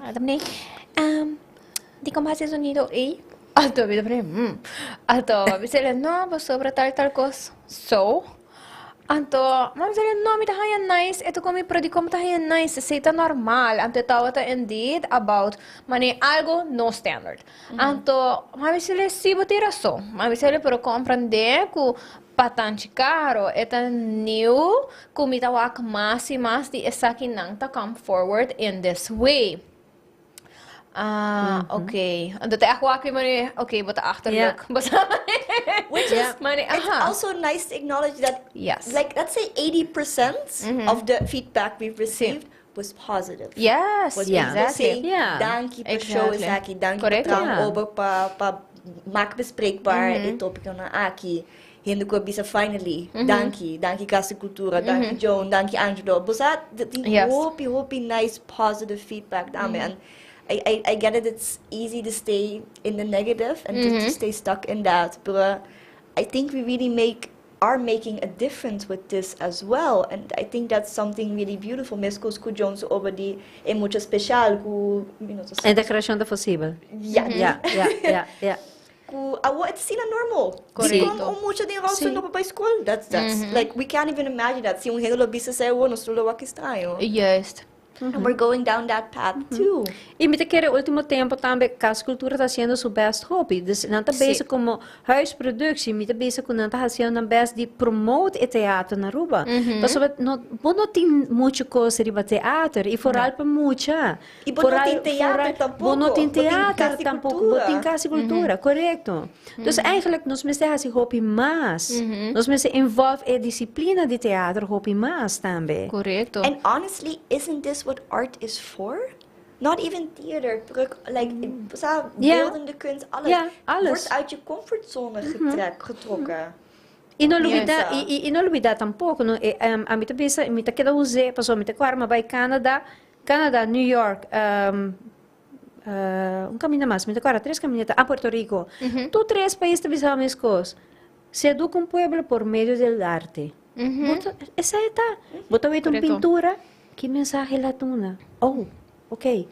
Anto mi di, dikon bo hasi e zonido ei? Anto mi ta pone, hmm. Anto mi bisa, no, pasobra tal i tal kos. So? Anto, m'a bisa, "No, mi ta haya nice." E ta ku mi, "Pero di kon bo ta haya nice? Esei ta normal." Anto e tabata indeed about mane algo no standard. Anto, m'a bisa, "Si, bo tin rason." M'a bisa, "Pero komprendé ku pa tanchi karo, e ta nieuw ku mi ta wak mas i mas di esakinan ta come forward in this way." Ah, ok. Anto ta echt wak mane, ok, bo ta achterlijk. Which is Mane, it's also nice to acknowledge that like, let's say 80% of the feedback we've received was positive. Was people saying, "Danki pa show esaki, danki pa traha over pa maak bespreekbaar e tópikonan aki." Hende ku a bisa, "Finally, danki, danki Kas di Kultura, danki Joan, danki Angelo." Bo sa, tin hopi, hopi nice positive feedback tambe. And I get it, it's easy to stay in the negative and to stay stuck in that. But I think we really make are making a difference with this as well. And I think that's something really beautiful. Meskos ku Joan su obra di E Mucha Spesial ku E deklarashon ta posibel. Ja. Ku awo e ta asina normal. Kon un mucha den rolstoel no por bai skol. That's like, we can't even imagine that. Si un hende lo bisa esei awo, nos lo wak straño. And we're going down that path too. I mi ta kere último tempu tambe Kas Kultura ta hasiendo su best hopi. Dus nan ta bezig komo huisproductie. Mi ta bisa ku nan ta hasiendo nan best di promote e teatro na Aruba. Pasobra no, bo no tin muchu kos riba teater i vooral pa mucha. I bo no tin teater tampoko. Bo no tin Bo tin teater Kas di tampoko. Bo Kultura. tin Kas di Kultura, korekto. Dus eigenlijk nos mester hasi hopi mas. Nos mester involve e disiplina di teatro hopi mas tambe. And honestly, isn't this what art is for? Not even theater, pero like, sa, beeldende kunst, alles. Ja, alles. Wordt uit je comfortzone getrokken. I no lubidá, Yes. i no lubidá tampoko, no, e, ami ta bisa, mi ta keda us'é, pasobra mi ta kòrda mi a bai Canada, Canada, New York, un kaminda mas, mi ta kòrda tres kaminda ta, ah, Puerto Rico. Tur tres pais ta bisa meskos. Se educa un pueblo por medio del arte. Bo ta, esei ta. Bo ta wet un pintura, ki mensahe el a duna? Oh, ok.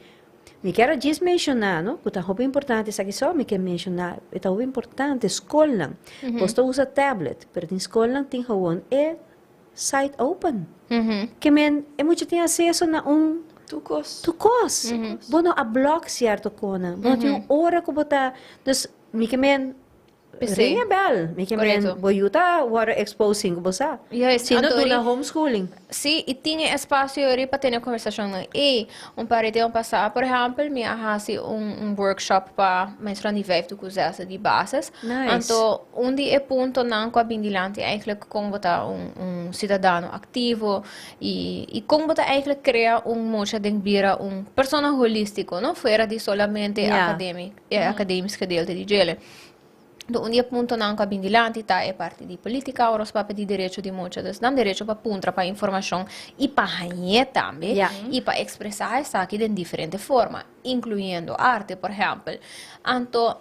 Mi kier a djis menshoná, no, ku ta hopi importante esaki so mi ke menshoná, e ta hopi importante skolnan. Bos ta usa tablet, pero den skolnan tin gewoon e site open. Ke men e mucha tin aseso na un Tur kos. Tur kos. Bo no a blòk sierto konan. Bo no tin un ora ku bo ta, dus mi ke men P'esei. Ring e bel. Mi ke men bo yu ta wòrdu exposed sin ku bo sa. Juist, Si no anto duna ri- homeschooling. Sí, i tin e espasio ori pa tene konversashonnan ei. Un par di tempu pasá, por ehèmpel, mi a hasi un workshop pa maestronan di vijfde ku zesde di basis. Nice. Anto un di e puntonan ku a bin dilanti eigenlijk kon bo ta un siudadano aktivo i kon bo ta eigenlijk krea un mucha den bira un persona holístiko, no? Fuera di solamente e akademisch gedeelte di djele. Do un di e puntonan ku a bin dilanti ta e parti di politika, ora nos papia di derecho di mucha. Dus nan derecho pa puntra pa informashon i pa hañ'é tambe i pa ekspresá esaki den diferente forma, inkluyendo arte, por ehèmpel. Anto,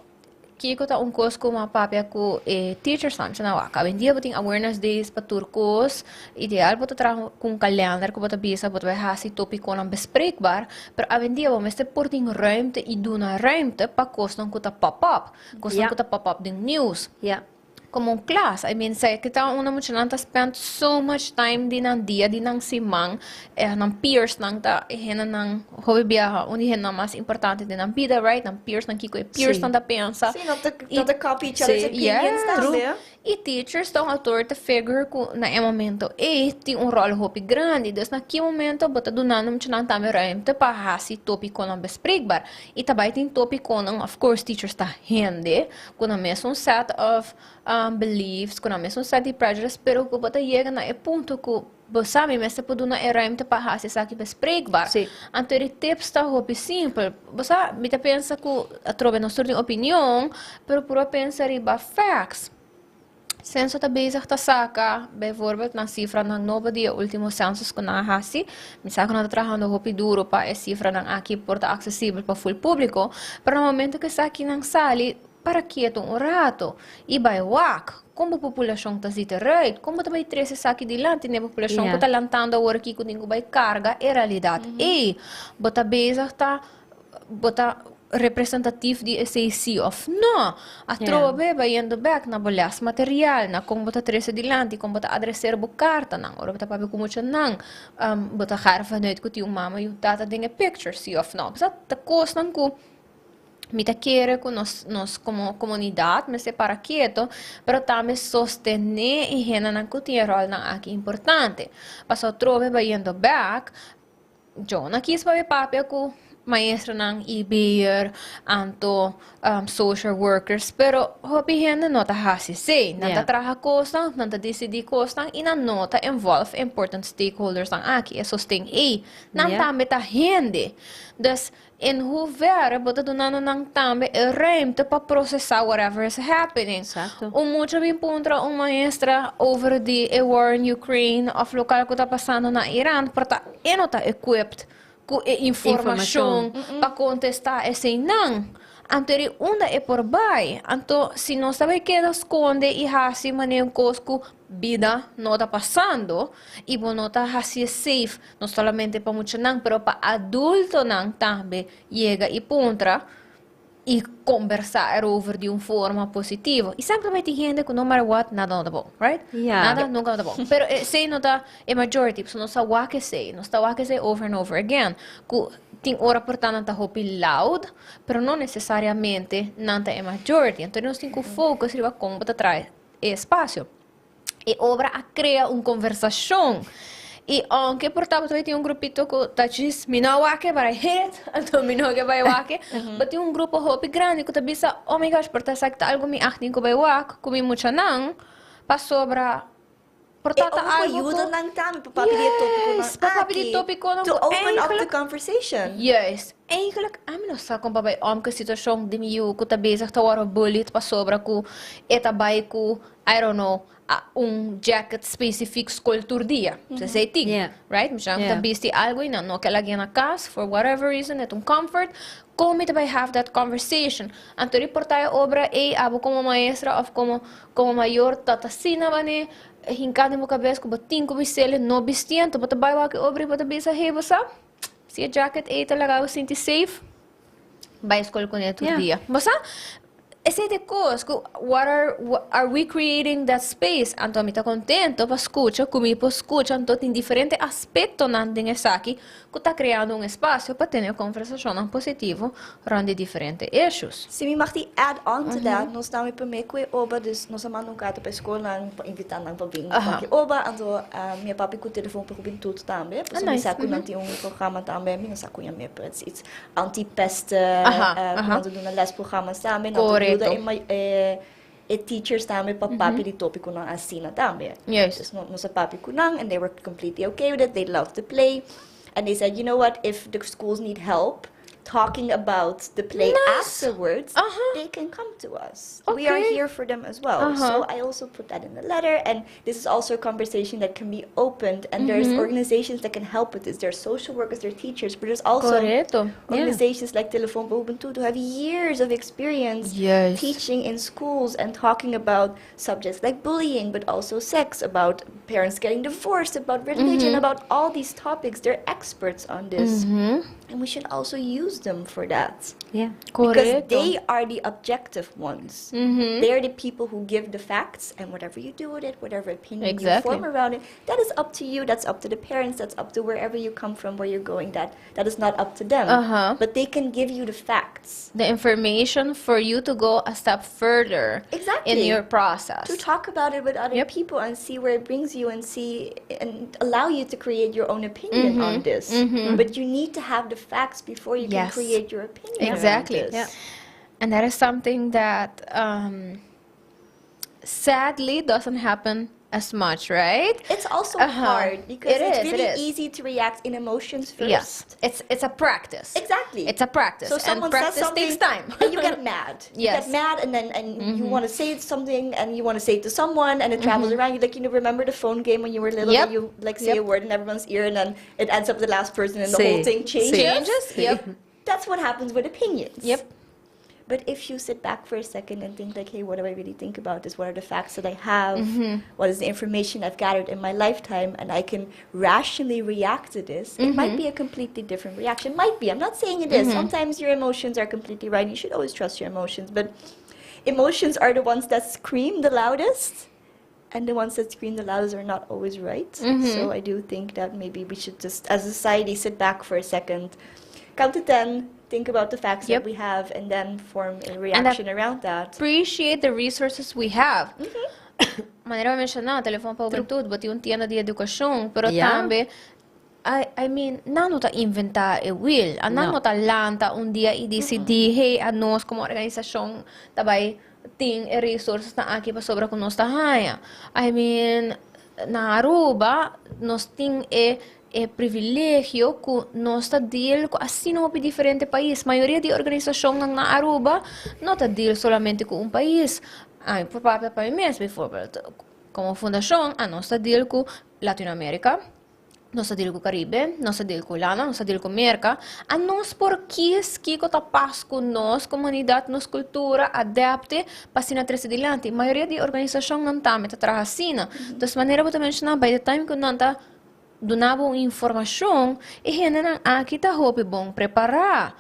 kiko ta un kos ku mi a papia ku e teachersnan? Mi a wak, awendia bo tin awareness days pa tur kos. Ideal bo ta traha ku un kalender ku bo ta bisa bo ta bai hasi topikonan bespreekbaar, pero awendia bo mester por tin ruimte i duna ruimte pa kosnan ku ta pop up, kosnan ku ta pop up den nieuws. Komo un klas, I mean, sa ke ta unda muchanan ta spend so much time di nan dia, di nan siman, nan peers nan ta e hendenan hopi biaha, un di hendenan mas importante den nan bida, right? Nan peers nan, kiko e peers nan ta pensa. Sí, nan ta copy each other's opinions tambe. I teachers ta un authority figure ku na e momento ei tin un ròl hopi grandi. Dus na ki momento bo ta dunando muchanan tambe ruimte pa hasi topikonan bespreekbaar. I ta bai tin topikonan, of course teachers ta hende ku nan mes un set of beliefs, ku nan mes un set di prejudice, pero ku bo ta yega na e punto ku bo sa mi mester por duna e ruimte pa hasi esaki bespreekbaar. Anto e tips ta hopi simpel. Bo sa, mi ta pensa ku atrobe nos tur tin opinion, pero puru a pensa riba facts. Censo ta bezig ta saka bijvoorbeeld nan sifranan nobo di e último census ku nan a hasi. Mi sa ku nan ta trahando hopi duro pa e sifranan aki por ta aksesibel pa ful públiko, pero na momento ku esakinan sali, para kieto un rato i bai wak kon bo populashon ta zit eruit, kon bo ta bai trese esaki dilanti na e populashon ku ta lantando awor aki ku tin ku bai karga e realidat ei. Bo ta bezig ta bo ta. Representatief di esey si of no. Atrobe bayendo bek na bo les material, na kon bo ta trese dilanti, kon bo ta adreser bo kartanan. Ora bo ta papia ku muchanan, bo ta gara vanuit ku tin un mama i un tata den e picture, si of no. Sa ta kosnan ku mi ta kere ku nos nos komo komunidat mester para keto, pero tambe sostené e hendenan ku tin e ròlnan aki importante. Pasobra atrobe bayendo bek, Yo no kies pa mi papia ku maestronan, IB'er, anto social workers, pero hopi hende no ta hasi esei. Nan ta traha kosnan, nan ta disidí kosnan i nan no ta involve important stakeholdersnan aki, e sosten ei. Nan tambe ta hende. Dus in hoeverre bo ta dunando nan tambe e ruimte pa prosesá whatever is happening? Un mucha bin puntra un maestra over di e war in Ukraine of local ku ta pasando na Iran, por ta e no ta equipped ku e informashon pa kontestá eseinan. Anto eri unda e por bai? Anto si nos ta bai keda skonde i hasi manera un kos ku bida no ta pasando i bo no ta hasié safe no solamente pa muchanan pero pa adultonan tambe yega i puntra i kombersá erover di un forma positivo. I semper bai tin hende ku no matter what nada no ta bon, right? Nada nunka no ta bon. Pero esei no ta e majority, pasobra nos ta wak esei, nos ta wak esei over and over again, ku tin ora por ta nan ta hopi loud, pero no nesesariamente nan ta e majority. Anto nos tin ku focus riba kon bo ta traha e espasio. E obra a crea un conversacion. Y aunke por tabata tin un grupito cu ta djis mi no a wak e but I hate it, anto mi no ke bai wak e, but tin un grupo hopi grandi cu ta bisa, oh my gosh, por ta esaki ta algo mi ag tin cu bai wak cu mi muchanan, pasobra por E ta ta ojo algo cu yuda nan tambe pa papia di e topiconan Yes, pa papia di aki, topiconan to cu open up the eigenlijk conversation. Juist. Eigenlijk ami no sa kon pa bai om ku e situashon di mi yu ku ta bezig ta wòrdu bullied pasobra ku e ta bai ku I don't know un jacket specifiek skol tur dia. Esei tin, right? Mi sa ta bisti algu i nan no ke lag'é na kas for whatever reason, e ta un comfort. Kon mi ta bai have that conversation? Anto di por ta e obra ei abo komo maestra òf komo komo mayor ta ta asina manera hinká den bo kabes ku bo tin ku bis'el no bistié anto bo ta bai wak e obra i bo ta bisa hey bo sa. Si e jacket ei ta laga bo sinti safe, bai skol kuné tur dia. Bo sa? Esei ta e kos ku what are are we creating that space? Anto mi ta kontento pa skucha ku mi por skucha anto tin diferente aspektonan den esaki ku ta kreando un espasio pa tene konversashonnan positivo rònt di diferente issues. Si mi mag di add on to that, nos tambe promé ku e oba, dus nos a manda un karta pa e skolnan pa invitá nan pa bin pa e oba, anto mi a papia ku telefon pa hubentut tambe, pasobra mi sa ku nan tin un programa tambe, mi no sa ku yam'é, pero it's iets anti-pesten, ku nan ta duna lesprogramma's tambe, nan ta yuda e teachers tambe pa papia di topikonan asina tambe. Dus nos a papia ku nan and they were completely okay with it, they loved the play and they said, you know what, if the schools need help talking about the play afterwards, they can come to us. We are here for them as well. So I also put that in the letter and this is also a conversation that can be opened and there's organizations that can help with this. There are social workers, there are teachers, but there's also organizations like Telefoon pa Hubentud who have years of experience teaching in schools and talking about subjects like bullying, but also sex, about parents getting divorced, about religion, about all these topics. They're experts on this. And we should also use them for that. Because they are the objective ones. They are the people who give the facts, and whatever you do with it, whatever opinion you form around it, that is up to you, that's up to the parents, that's up to wherever you come from, where you're going, that is not up to them. But they can give you the facts. The information for you to go a step further in your process. To talk about it with other people and see where it brings you and see and allow you to create your own opinion on this. But you need to have the facts before you can create your opinion around this. And that is something that sadly doesn't happen as much, right? It's also hard because It it's is, it really is. easy to react in emotions first. Yes. It's a practice. Exactly. It's a practice. So And someone says practice something takes time. and you get mad. You get mad and then and you want to say something and you want to say it to someone and it travels around. You remember the phone game when you were little and you say a word in everyone's ear and then it ends up the last person and the whole thing changes. Changes? Yep. That's what happens with opinions. But if you sit back for a second and think like, "Hey, what do I really think about this? What are the facts that I have? What is the information I've gathered in my lifetime?" And I can rationally react to this, it might be a completely different reaction. Might be. I'm not saying it is. Sometimes your emotions are completely right. You should always trust your emotions. But emotions are the ones that scream the loudest. And the ones that scream the loudest are not always right. So I do think that maybe we should just, as a society, sit back for a second, count to 10, think about the facts that we have, and then form a reaction around that. Appreciate the resources we have. Manera mi a menciona, Telefon pa Hubentud, bo tin un tienda di educacion, pero tambe, I mean, nan no ta inventa e wiel. Nan No. no ta lanta un dia y dicidi, "Hey, anos como organisacion, ta bay tin e resources nan aki pasobra cu nos ta haya." I mean, na Aruba, nos tin e privilegio cu nos ta deal cu asina hopi diferente pais. Mayoria di organisacion na Aruba no ta deal solamente cu un pais. Ay, por papia pa mi mes, bijvoorbeeld, como fundacion, anos ta deal cu Latinoamerica, nos ta deal cu Caribe, nos ta deal cu Hulanda, nos ta deal cu Merca. Anos por kies kico ta pas cu nos comunidad, nos cultura, adapte pa asina trece dilanti. Mayoria di organisacion nan tambe ta traha asina. Dus manera bo ta menciona, by the time cu nan ta duna bo informacion, e hendenan aki ta hopi bon prepara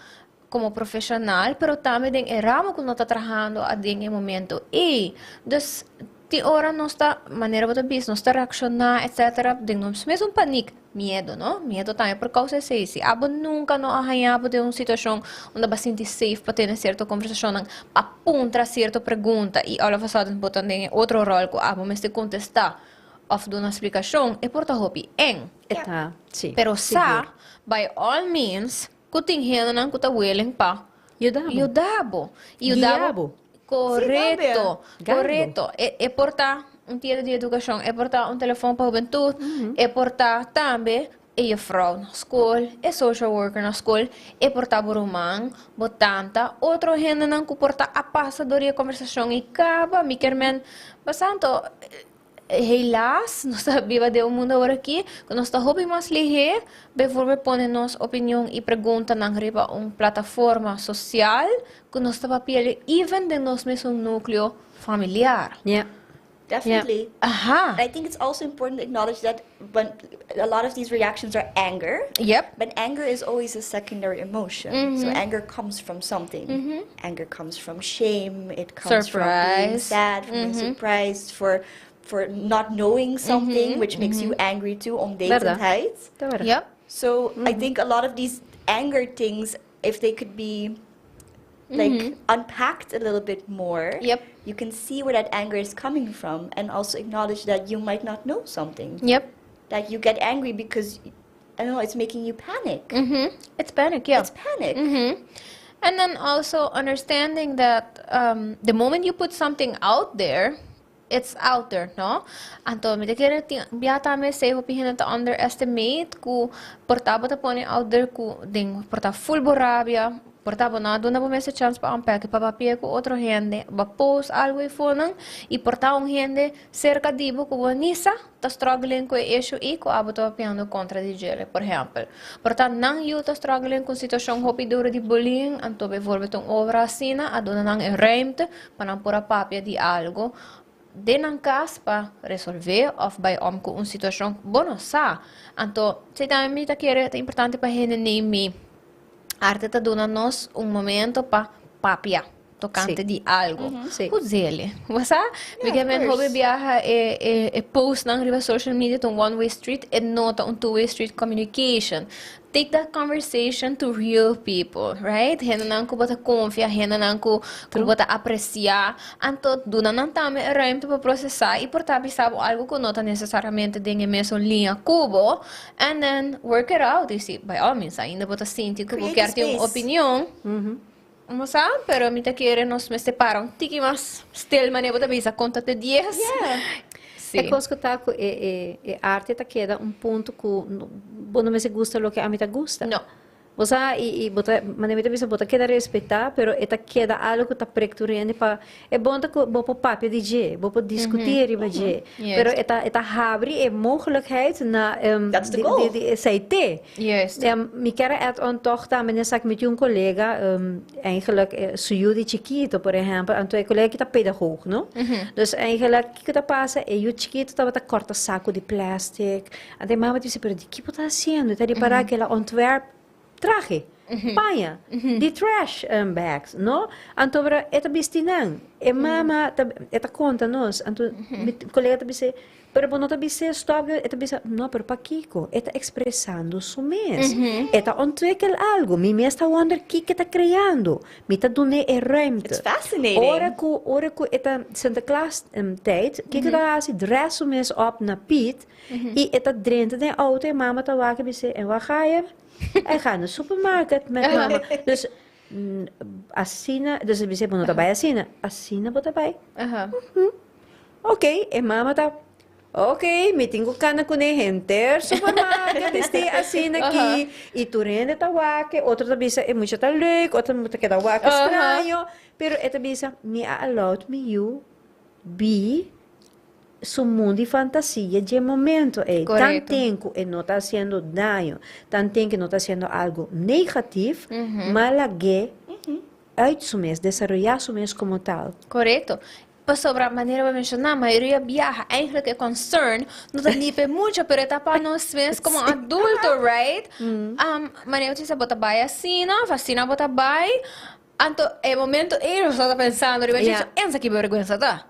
como profesional, pero tambe den e ramo cu nan ta trahando den e momento ey. Dus tin ora nos ta, manera bo ta bisa, nos ta reacciona, etc. Den nos mes un paniek, miedo, no? Miedo tambe por causa esey. Si abo nunca no a haya bo den un situacion unda bo a sinti safe pa tene cierto conversacionnan, pa puntra cierto pregunta y all of a sudden bo ta den otro rol cu abo mester contesta of duna explicacion, e por ta hopi eng. Eta, si. Pero sa, by all means, cu tin hendenan cu ta willing pa Yuda bo. yuda bo. Yuda bo. Guia bo. Correcto, Guia bo. Correcto. E por ta un tienda di educacion, e por ta un Telefon pa Hubentud, e por ta tambe e juffrouw na school, e social worker na school, e por ta bo ruman, bo tanta, otro hendenan cu por ta a pasa door e conversacion y caba, mi kermen, basanto, helaas, nos ta biba den un mundo awor aki, cu nos ta hopi mas lihe, bijvoorbeeld pone nos opinion y preguntanan riba un plataforma social, cu nos ta papia even den nos mesmo nucleo familiar. Definitely. I think it's also important to acknowledge that when a lot of these reactions are anger. But anger is always a secondary emotion. So anger comes from something. Anger comes from shame. It comes from being Surprise. Sad, from being surprised, for not knowing something, which makes you angry too, onwetendheid. Ta berdad. So I think a lot of these anger things, if they could be like unpacked a little bit more, you can see where that anger is coming from and also acknowledge that you might not know something. That you get angry because, I don't know, it's making you panic. It's panic, yeah. It's panic. And then also understanding that the moment you put something out there, it's out there, no? Anto, mi ta kere bia tambe esey hopi hende ta underestimate cu por ta bo ta pone out there cu den por ta full bo rabia, por ta bo no a duna bo mes e chance pa unpack, pa papia cu otro hende, ba post algo eifonan y por ta un hende cerca di bo cu bo ni sa ta struggling cu e issue y cu abo ta papiando contra di djele, por ehempel. Por ta nan yu ta struggling cu situacion hopi duro di bullying, anto bijvoorbeeld un obra asina a duna nan e ruimte pa nan por a papia di algo den nan cas pa resolve of bay om cu un situacion bo no sa. Anto, esey tambe mi ta kere ta importante pa hende neem. Arte ta duna nos un momento pa papia tocante di algo. Uzele. Bo sa? Yeah, Mi of men course. hopi biaha e post nan riba social media ta un one way street, e no ta un two way street communication. Take that conversation to real people, right? Hendenan cu bo ta confia, hendenan cu bo ta aprecia, anto duna nan tambe e ruimte pa procesa y por ta bisa bo algo cu no ta necesariamente den e mesun linea cu bo, and then work it out. Y si, by all means, ainda bo ta sinti cu bo Create a kier tin un space. opinion, bo sa, pero mi ta kere nos mester para un tiki mas stil, manera bo ta bisa, conta te 10. E cos cu ta cu e arte ta keda un punto cu bo no mester gusta loke ami ta gusta. No. Bo sa, i bo ta, manera mi ta bisa, bo ta keda respetá, pero e ta keda algu ku ta prek tur hende pa e bon ta ku bo por papia di dje, bo por diskutí riba dje, pero e ta habri e mogelijkheid na That's the goal. di esei te. Mi kier a add on tòg tambe den esaki mi tin un kolega, eigenlijk su yu di chikito por ehèmpel, anto e kolega aki ta pedagoog, no? Dus eigenlijk kiko ta pasa, e yu chikito tabata kòrta saku di plastic. Anto e mama ta bisa, pero di ki bo ta hasiendo? E ta ripará ku el a ontwerp trahe, paña, di trash bags, no? Anto pero e ta bisti nan. E mama ta, e ta konta nos. Anto mi kolega ta bis'é, pero bo no ta bis'é stòp? E ta bisa, no, pero pakiko? E ta ekspresando su mes. E ta ontwikkel algu. Mi mes ta wonder kiko e ta kreando. Mi ta dun'é e ruimte. It's fascinating. Ora ku e ta Sinterklaas tijd, kiko e ta hasi? Dress su mes op na Piet. I e ta drenta den auto e mama ta wak e bis'é, en wak ga je? Hij gaat naar de supermarket met mama. Dus asina, dus e bis'é, bo no ta bai asina. Asina bo ta bai. Oké, e mama ta, oké, mi tin ku kana kuné henter supermarket bisti asina aki. I tur hende ta wak e, otro ta bisa e mucha ta leuk, otro ta keda wak straño. Pero e ta bisa, mi a allowed mi yu bi su mundo di fantasia dje momento ei. Tanten ku e no ta hasiendo daño, tanten ku e no ta hasiendo algo negatief, ma lag'é uit su mes, desaroyá su mes komo tal. Korekto. Pasobra manera bo a menshoná, mayoria biaha eigenlijk e concern no ta ni p'e mucha, pero e ta pa nos mes komo adulto, right? Manera bo ta bisa bo ta bai asina òf asina bo ta bai. Anto e momento ei nos ta pensando riba dje, ensa ki bergüensa ta.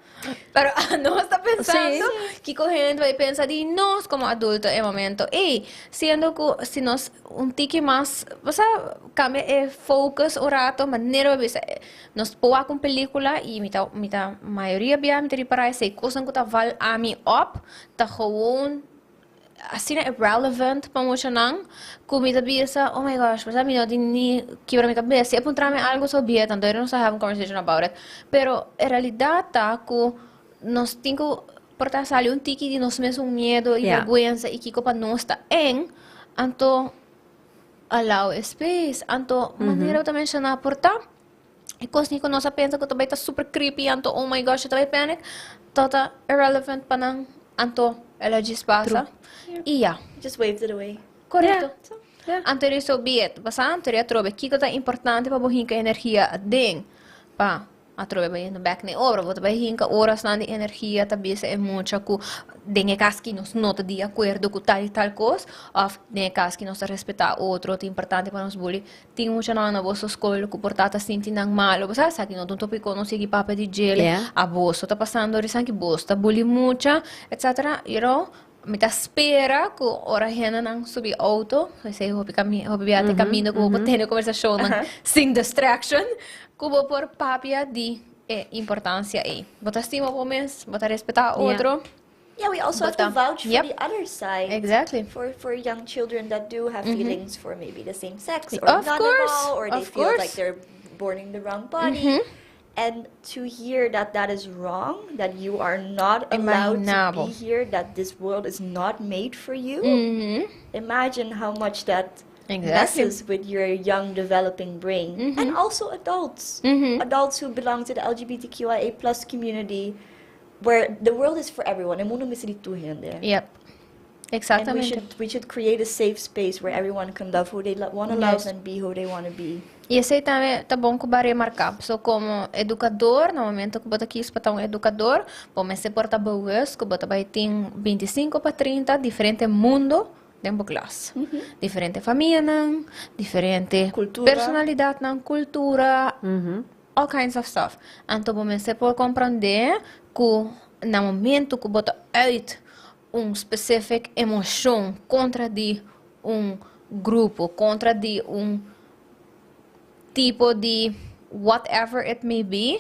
Pero nos ta pensando kiko hende bai pensa di nos komo adulto e momento ei. Siendo ku si nos un tiki mas, bo sa, kambia e focus un rato, manera bo bisa, nos por wak un pelikula i mi ta mayoria bia mi ta ripará esei kosnan ku ta val ami op ta gewoon asina irrelevant pa muchanan ku mi ta bisa, "Oh my gosh, mi no tin ni kibra mi kabes." Si e puntra mi algo so be it, anto nos ta have un conversation about it. Pero e realidat ta ku nos tin ku por ta sali un tiki di nos mes un miedo i bergwensa i kiko pa nos ta eng, anto allow e space. Anto manera bo ta menshoná por ta e kosnan ku nos a pensa ku ta bai ta super creepy anto oh my gosh ta bai panic ta ta irrelevant pa nan, anto el a djis pasa i ya. Just waved it away. Korekto. Anto eri so be it. Pasá anto eri atrobe kiko ta importante pa bo hinka energia aden pa atrobe bai yendo bek na e obra. Bo ta bai hinka orasnan di energia ta bisa e mucha ku den e kas ki nos no ta di akuerdo ku tal i tal kos òf den e kas ki nos ta respetá otro ta importante pa nos buli. Tin muchanan na boso skol ku por ta ta sinti nan malo. Bo sa esaki no ta un topiko nos sigui papia di djele. Aboso ta pasando risan ki bos ta buli mucha, etcetera. Mi ta spera ku ora hendenan subi outo, esei hopi hopi bia ta e kaminda ku bo por tene kombersashonnan sin distraction, ku bo por papia di e importansia ei. Bo ta stima bo mes, bo ta respetá otro. Yeah, we also have to vouch for the other side. For young children that do have feelings for maybe the same sex or Of not at all, or they of feel course. like they're born in the wrong body. And to hear that that is wrong, that you are not allowed to Imaginable. be here, that this world is not made for you. Imagine how much that messes with your young developing brain. And also adults. Adults who belong to the LGBTQIA+ community, where the world is for everyone. E mundo mester di tur hende. And we should create a safe space where everyone can love who they want to love and be who they want to be. I esei tambe ta bon ku bo a remarká. So, komo edukador, na momento ku bo ta kies pa ta un edukador, bo mester por ta bewust ku bo ta bai tin 25 pa 30 diferente mundo den bo klas. Diferente famianan, diferente Kultura. Personalidatnan, kultura, all kinds of stuff. Anto bo mester por komprondé ku na momento ku bo ta uit un specific emoshon kontra di un grupo, kontra di un tipo di whatever it may be,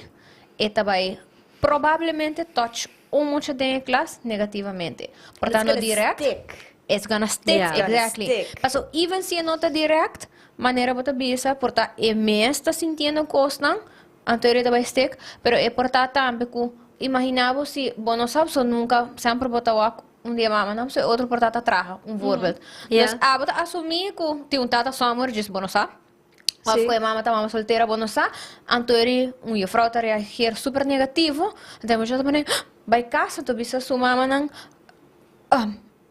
e ta bai probablemente touch un mucha den klas negativamente. Por It's tanto, gonna direct, stick. It's gonna stick, Gonna stick. Paso even si no ta direct, manera bo ta bisa, por ta e mes ta sintiendo kosnan, anto e ta bai stick, pero e por ta tambe ku imaginabo si bo no sabe so nunca, semper bo ta wak. Un dia mama nan, so otro por tata traha, un voorbeeld. Dus abo ta asumí ku tin un tata somewhere, djis bo no sa. Of ku e mama ta mama soltera, bo no sa. Anto eri un juffrouw ta reageer super negativo. Anto e muchacho ta pone, bai kas, anto bisa su mamanan,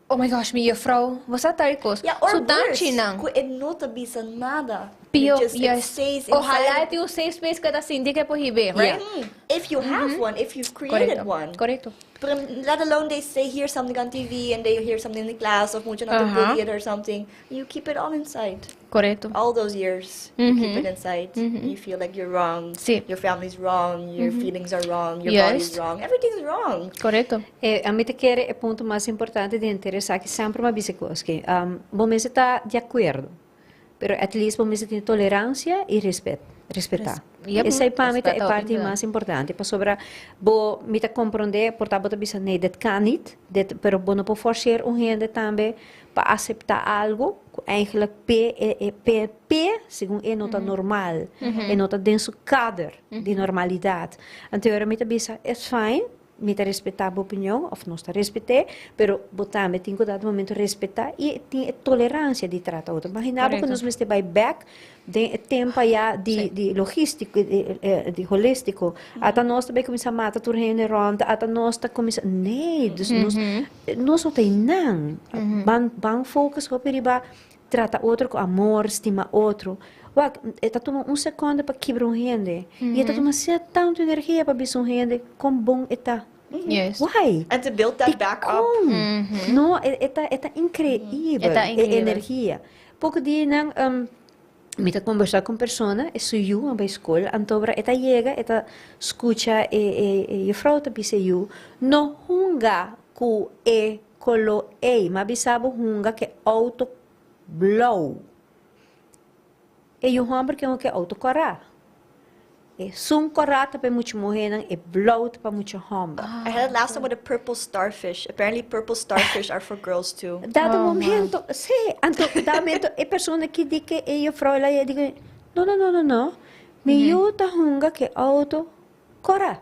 Oh my gosh, mi juffrouw, bo sa tal kos. Ja, or Su worse, danchinan. Ku e no ta bisa nada. Pio, It just, it yes. stays inside. Ojalá e tin un safe space ku e ta sinti ku e por hib'é, right? If you have one, if you've created Korekto, one. korekto. Pero let alone they say hear something on TV and they hear something in the class of mucho not to bully it or something. You keep it all inside. Korekto. All those years, you keep it inside. You feel like you're wrong. Sí. Your family's wrong. Your feelings are wrong. Your body's wrong. Everything's wrong. Korekto. E, ami ta kere e punto mas importante di henter esaki semper m'a bisa kos ke, bo mester ta di akuerdo, pero at least bo mester tin toleransia i respet, respetá. Yep. Esei pa mi ta e Respetá parti hopi mas importante, pasobra bo, mi ta komprondé, por ta bo ta bisa nee, dit kan nit, dit, pero bo no por forseer un hende tambe pa aseptá algu ku eigenlijk p'e e e p'e p'e segun e no ta normal, e no ta den su kader di normalidat. Anto ora mi ta bisa, es fijn, mi ta respetá bo opinion òf nos ta respet'é, pero bo tambe tin ku dado momento respetá i tin e toleransia di trata otro. Imaginá bo ku nos mester bai bèk den e tempu ayá di di logístiko di holístiko. Ata nos ta bai kuminsá mata tur hende rònt, ata nos ta kuminsá, nee, dus nos nos no ta einan. Ban ban focus hopi riba trata otro ku amor, stima otro. Wak, e ta tuma un sekonde pa kibra un hende i e ta tuma asina tantu energia pa bisa un hende kon bon e ta. Juist. Why? And to build that back up. Dikon? No, e ta e ta inkreibel E ta e inkreibel. energia. Poko dianan mi ta kombersá ku un persona, e su yu a bai skol, anto ora e ta yega e ta skucha e e e jufrou ta bisa e yu, No hunga ku e koló ei, m'a bisa bo hunga ku e outo blou. E yu hòmber ke hunga ku e outo kòrá. E sun kòrá ta pa e mucha muhénan, e blou ta pa mucha hòmber. I had it last time with a purple starfish. Apparently purple starfish are for girls too. Dado momento, sí, anto dado momento e persona ki di ke e juffrouw la di ke, no, no, no, no, no, mi yu ta hunga ke outo kòrá.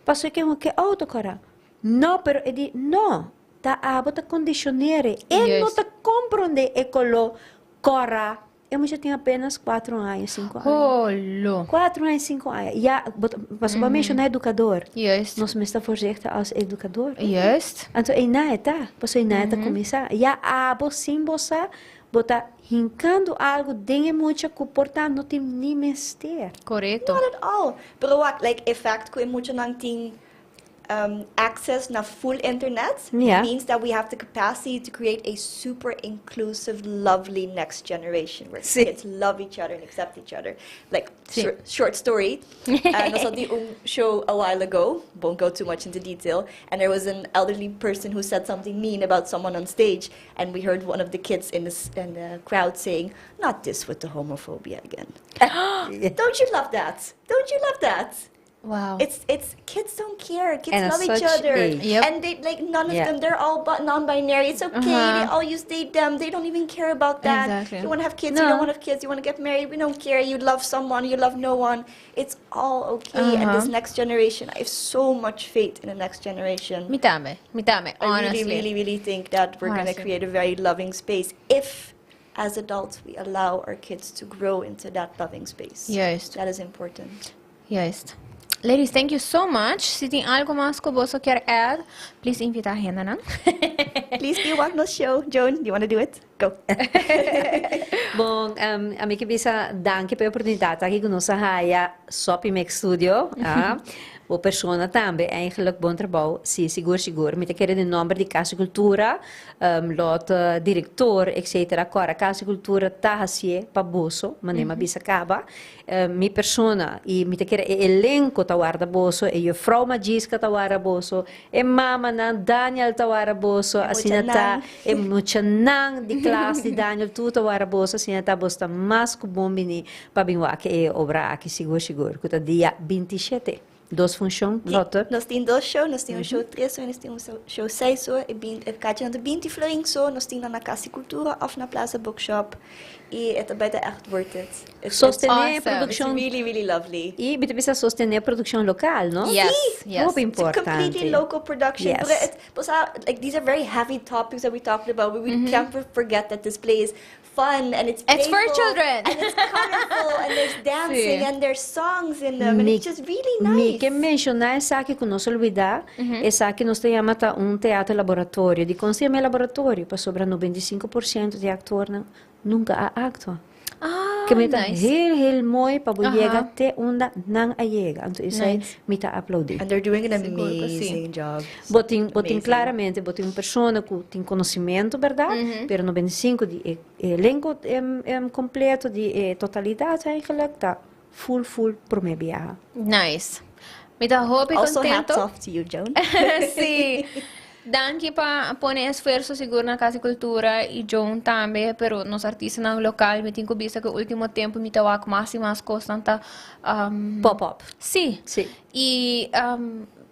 Pasobra e ke hunga ke outo kòrá. No, pero e di, no, ta abo ta kondishonere, e no ta komprondé e koló kòrá. E mucha tin apenas cuatro aña, cinco aña. Holo. Cuatro aña, cinco aña. Ya, bo ta, pasobra bo a menciona educador. Juist. Nos mester voorzichtig als educador. Juist. Anto einan e ta, pasobra einan e ta cuminsa. Ya abo sin bo sa, bo ta hincando algo den e mucha cu por ta no tin ni mester. Corecto. Not at all. Pero wak, like e fact cu e muchanan tin access na full internet means that we have the capacity to create a super inclusive, lovely next generation where kids love each other and accept each other. Like, short story, nos a di un show a while ago, won't go too much into detail, and there was an elderly person who said something mean about someone on stage, and we heard one of the kids in the, in the crowd saying, not this with the homophobia again. Don't you love that? Don't you love that? Wow. It's it's kids don't care. Kids And at love each such other. age. And they like none of them they're all but non-binary. It's okay. They all use they them. They don't even care about that. Exactly. You want to have kids, you No. don't want to have kids, you want to get married, we don't care. You love someone, you love no one. It's all okay. And this next generation, I have so much faith in the next generation. Mi tambe, mi tambe, I honestly. really, really, really think that we're going to Honestly. create a very loving space if, as adults, we allow our kids to grow into that loving space. Juist. That is important. Juist. Ladies, thank you so much. Si tin algo mas cu boso kier add, please invita hendenan. Please be wak nos show. Joan, do you want to do it? Go. Bon, ami ke bisa danki pa e oportunidat aki ku nos a haya Soppy Mix Studio. Ah, bo persona tambe eigenlijk bon trabou. Si, sigur sigur. Mi ta kere den nomber di Cas di Cultura, lot director etcetera kòrda Cas di Cultura ta hasié pa boso, manera mi a bisa kaba. Mi persona y mi ta kere e elenco ta warda boso, e juffrouw Majiska ta warda boso, e mamanan, Daniel ta warda boso, E asina ta, muchanan. e muchanan di klas di Daniel tur ta warda boso, asina ta boso ta mas ku bon bini pa bin wak e obra aki sigur sigur ku ta dia 27. Dos funcion, Lotte. Nos tin dos show, nos tin un show 3 or, nos tin un show 6 or, e bin, e kaartje ta 20 florin so, nos tin na Cas di Cultura of na Plaza Bookshop. Y e ta bay ta echt worth it. Sostene Awesome. produccion. It's really, really lovely. Y mi ta bisa sostene produccion local, no? Yes. Hopi It's a importante. completely local production. But it's, like, these are very heavy topics that we talked about, but we can't forget that this play is fun and it's It's for playful children. and it's colorful and there's dancing Si. and there's songs in them and it's just really Mi nice. ke menciona esaki cu no nos lubida, esaki nos ta yama ta un teatro laboratorio. Di con yama laboratorio, pasobra 95% di actornan nunca a actua. Ah, Cu mi ta nice. heel, heel mooi pa bo yega te unda nan a yega. Anto, esey mi ta aplaudi. And they're doing an Sigur cu si. amazing job. Bo tin Amazing. Claramente, bo tin un persona cu tin conocimento, berdad? Pero 95 di elenco completo, di totalidad eigenlijk, ta full, full prome biaha. Nice. Mi ta hopi Also, contento. hats off to you, Joan. Si. Danki pa pone esfuerso sigur na Cas di Cultura y Joan tambe, pero nos artistanan local, mi tin cu bisa cu ultimo tempo mi ta wak mas y mas cos ta Pop up. Si. Y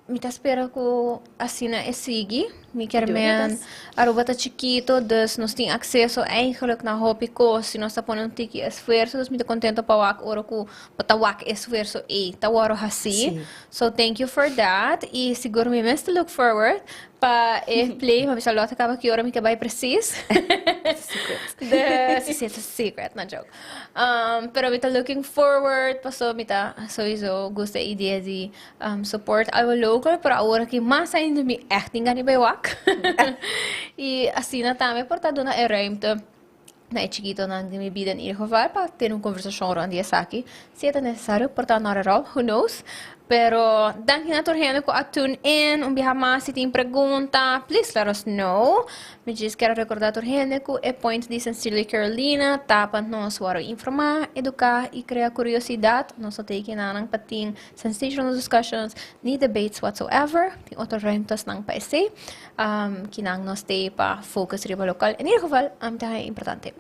mi ta spera cu asina e sigui. Mi kier Doing your men best. Aruba ta chikito, dus nos tin acceso eigenlijk na hopi cos, si nos ta pone un tiki esfuerso, dus mi ta contento pa wak ora cu pa ta wak esfuerso e ta woro hasi. So thank you for that. Y sigur mi mes to look forward pa e play, ma bisa Lotte caba ki ora mi ke bay precies. Si, it's a secret, no joke. Pero mi ta looking forward, paso mi ta sowieso gusta e idea di support algo local, pero awor aki mas ainda mi echt tin gana bay wak. Y asina tambe por ta duna e ruimte na e chikitonan di mi bida in ieder geval pa tin un conversacion rond di esaki. Si ta necesario, por ta not at all, who knows. Pero danki na tur hende cu a tune in, un biaha mas si tin pregunta, please let us know. Mi just kier recorda tur hende cu e point di Sincerely Carolina ta pa nos woro informa, educa y crea curiosidad. Nos no ta akinan pa tin sensational discussions, ni debates whatsoever. Tin otro ruimtes nan pa esey. Akinan nos ta pa focus riba local. In ieder geval, ta importante.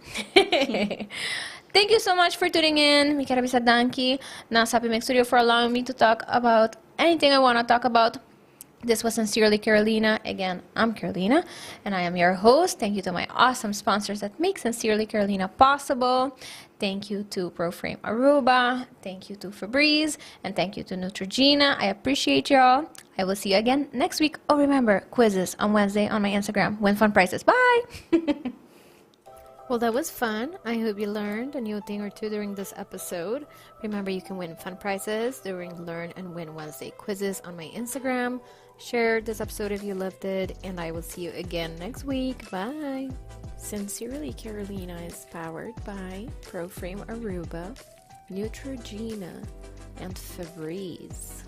Thank you so much for tuning in. Mi kier bisa danki na Sapi Mix Studio for allowing me to talk about anything I want to talk about. This was Sincerely Carolina. Again, I'm Carolina, and I am your host. Thank you to my awesome sponsors that make Sincerely Carolina possible. Thank you to ProFrame Aruba. Thank you to Febreze. And thank you to Neutrogena. I appreciate y'all. I will see you again next week. Oh, remember, quizzes on Wednesday on my Instagram. Win fun prizes. Bye! Well, that was fun. I hope you learned a new thing or two during this episode. Remember, you can win fun prizes during Learn and Win Wednesday quizzes on my Instagram. Share this episode if you loved it, and I will see you again next week. Bye. Sincerely Carolina is powered by ProFrame Aruba, Neutrogena, and Febreze.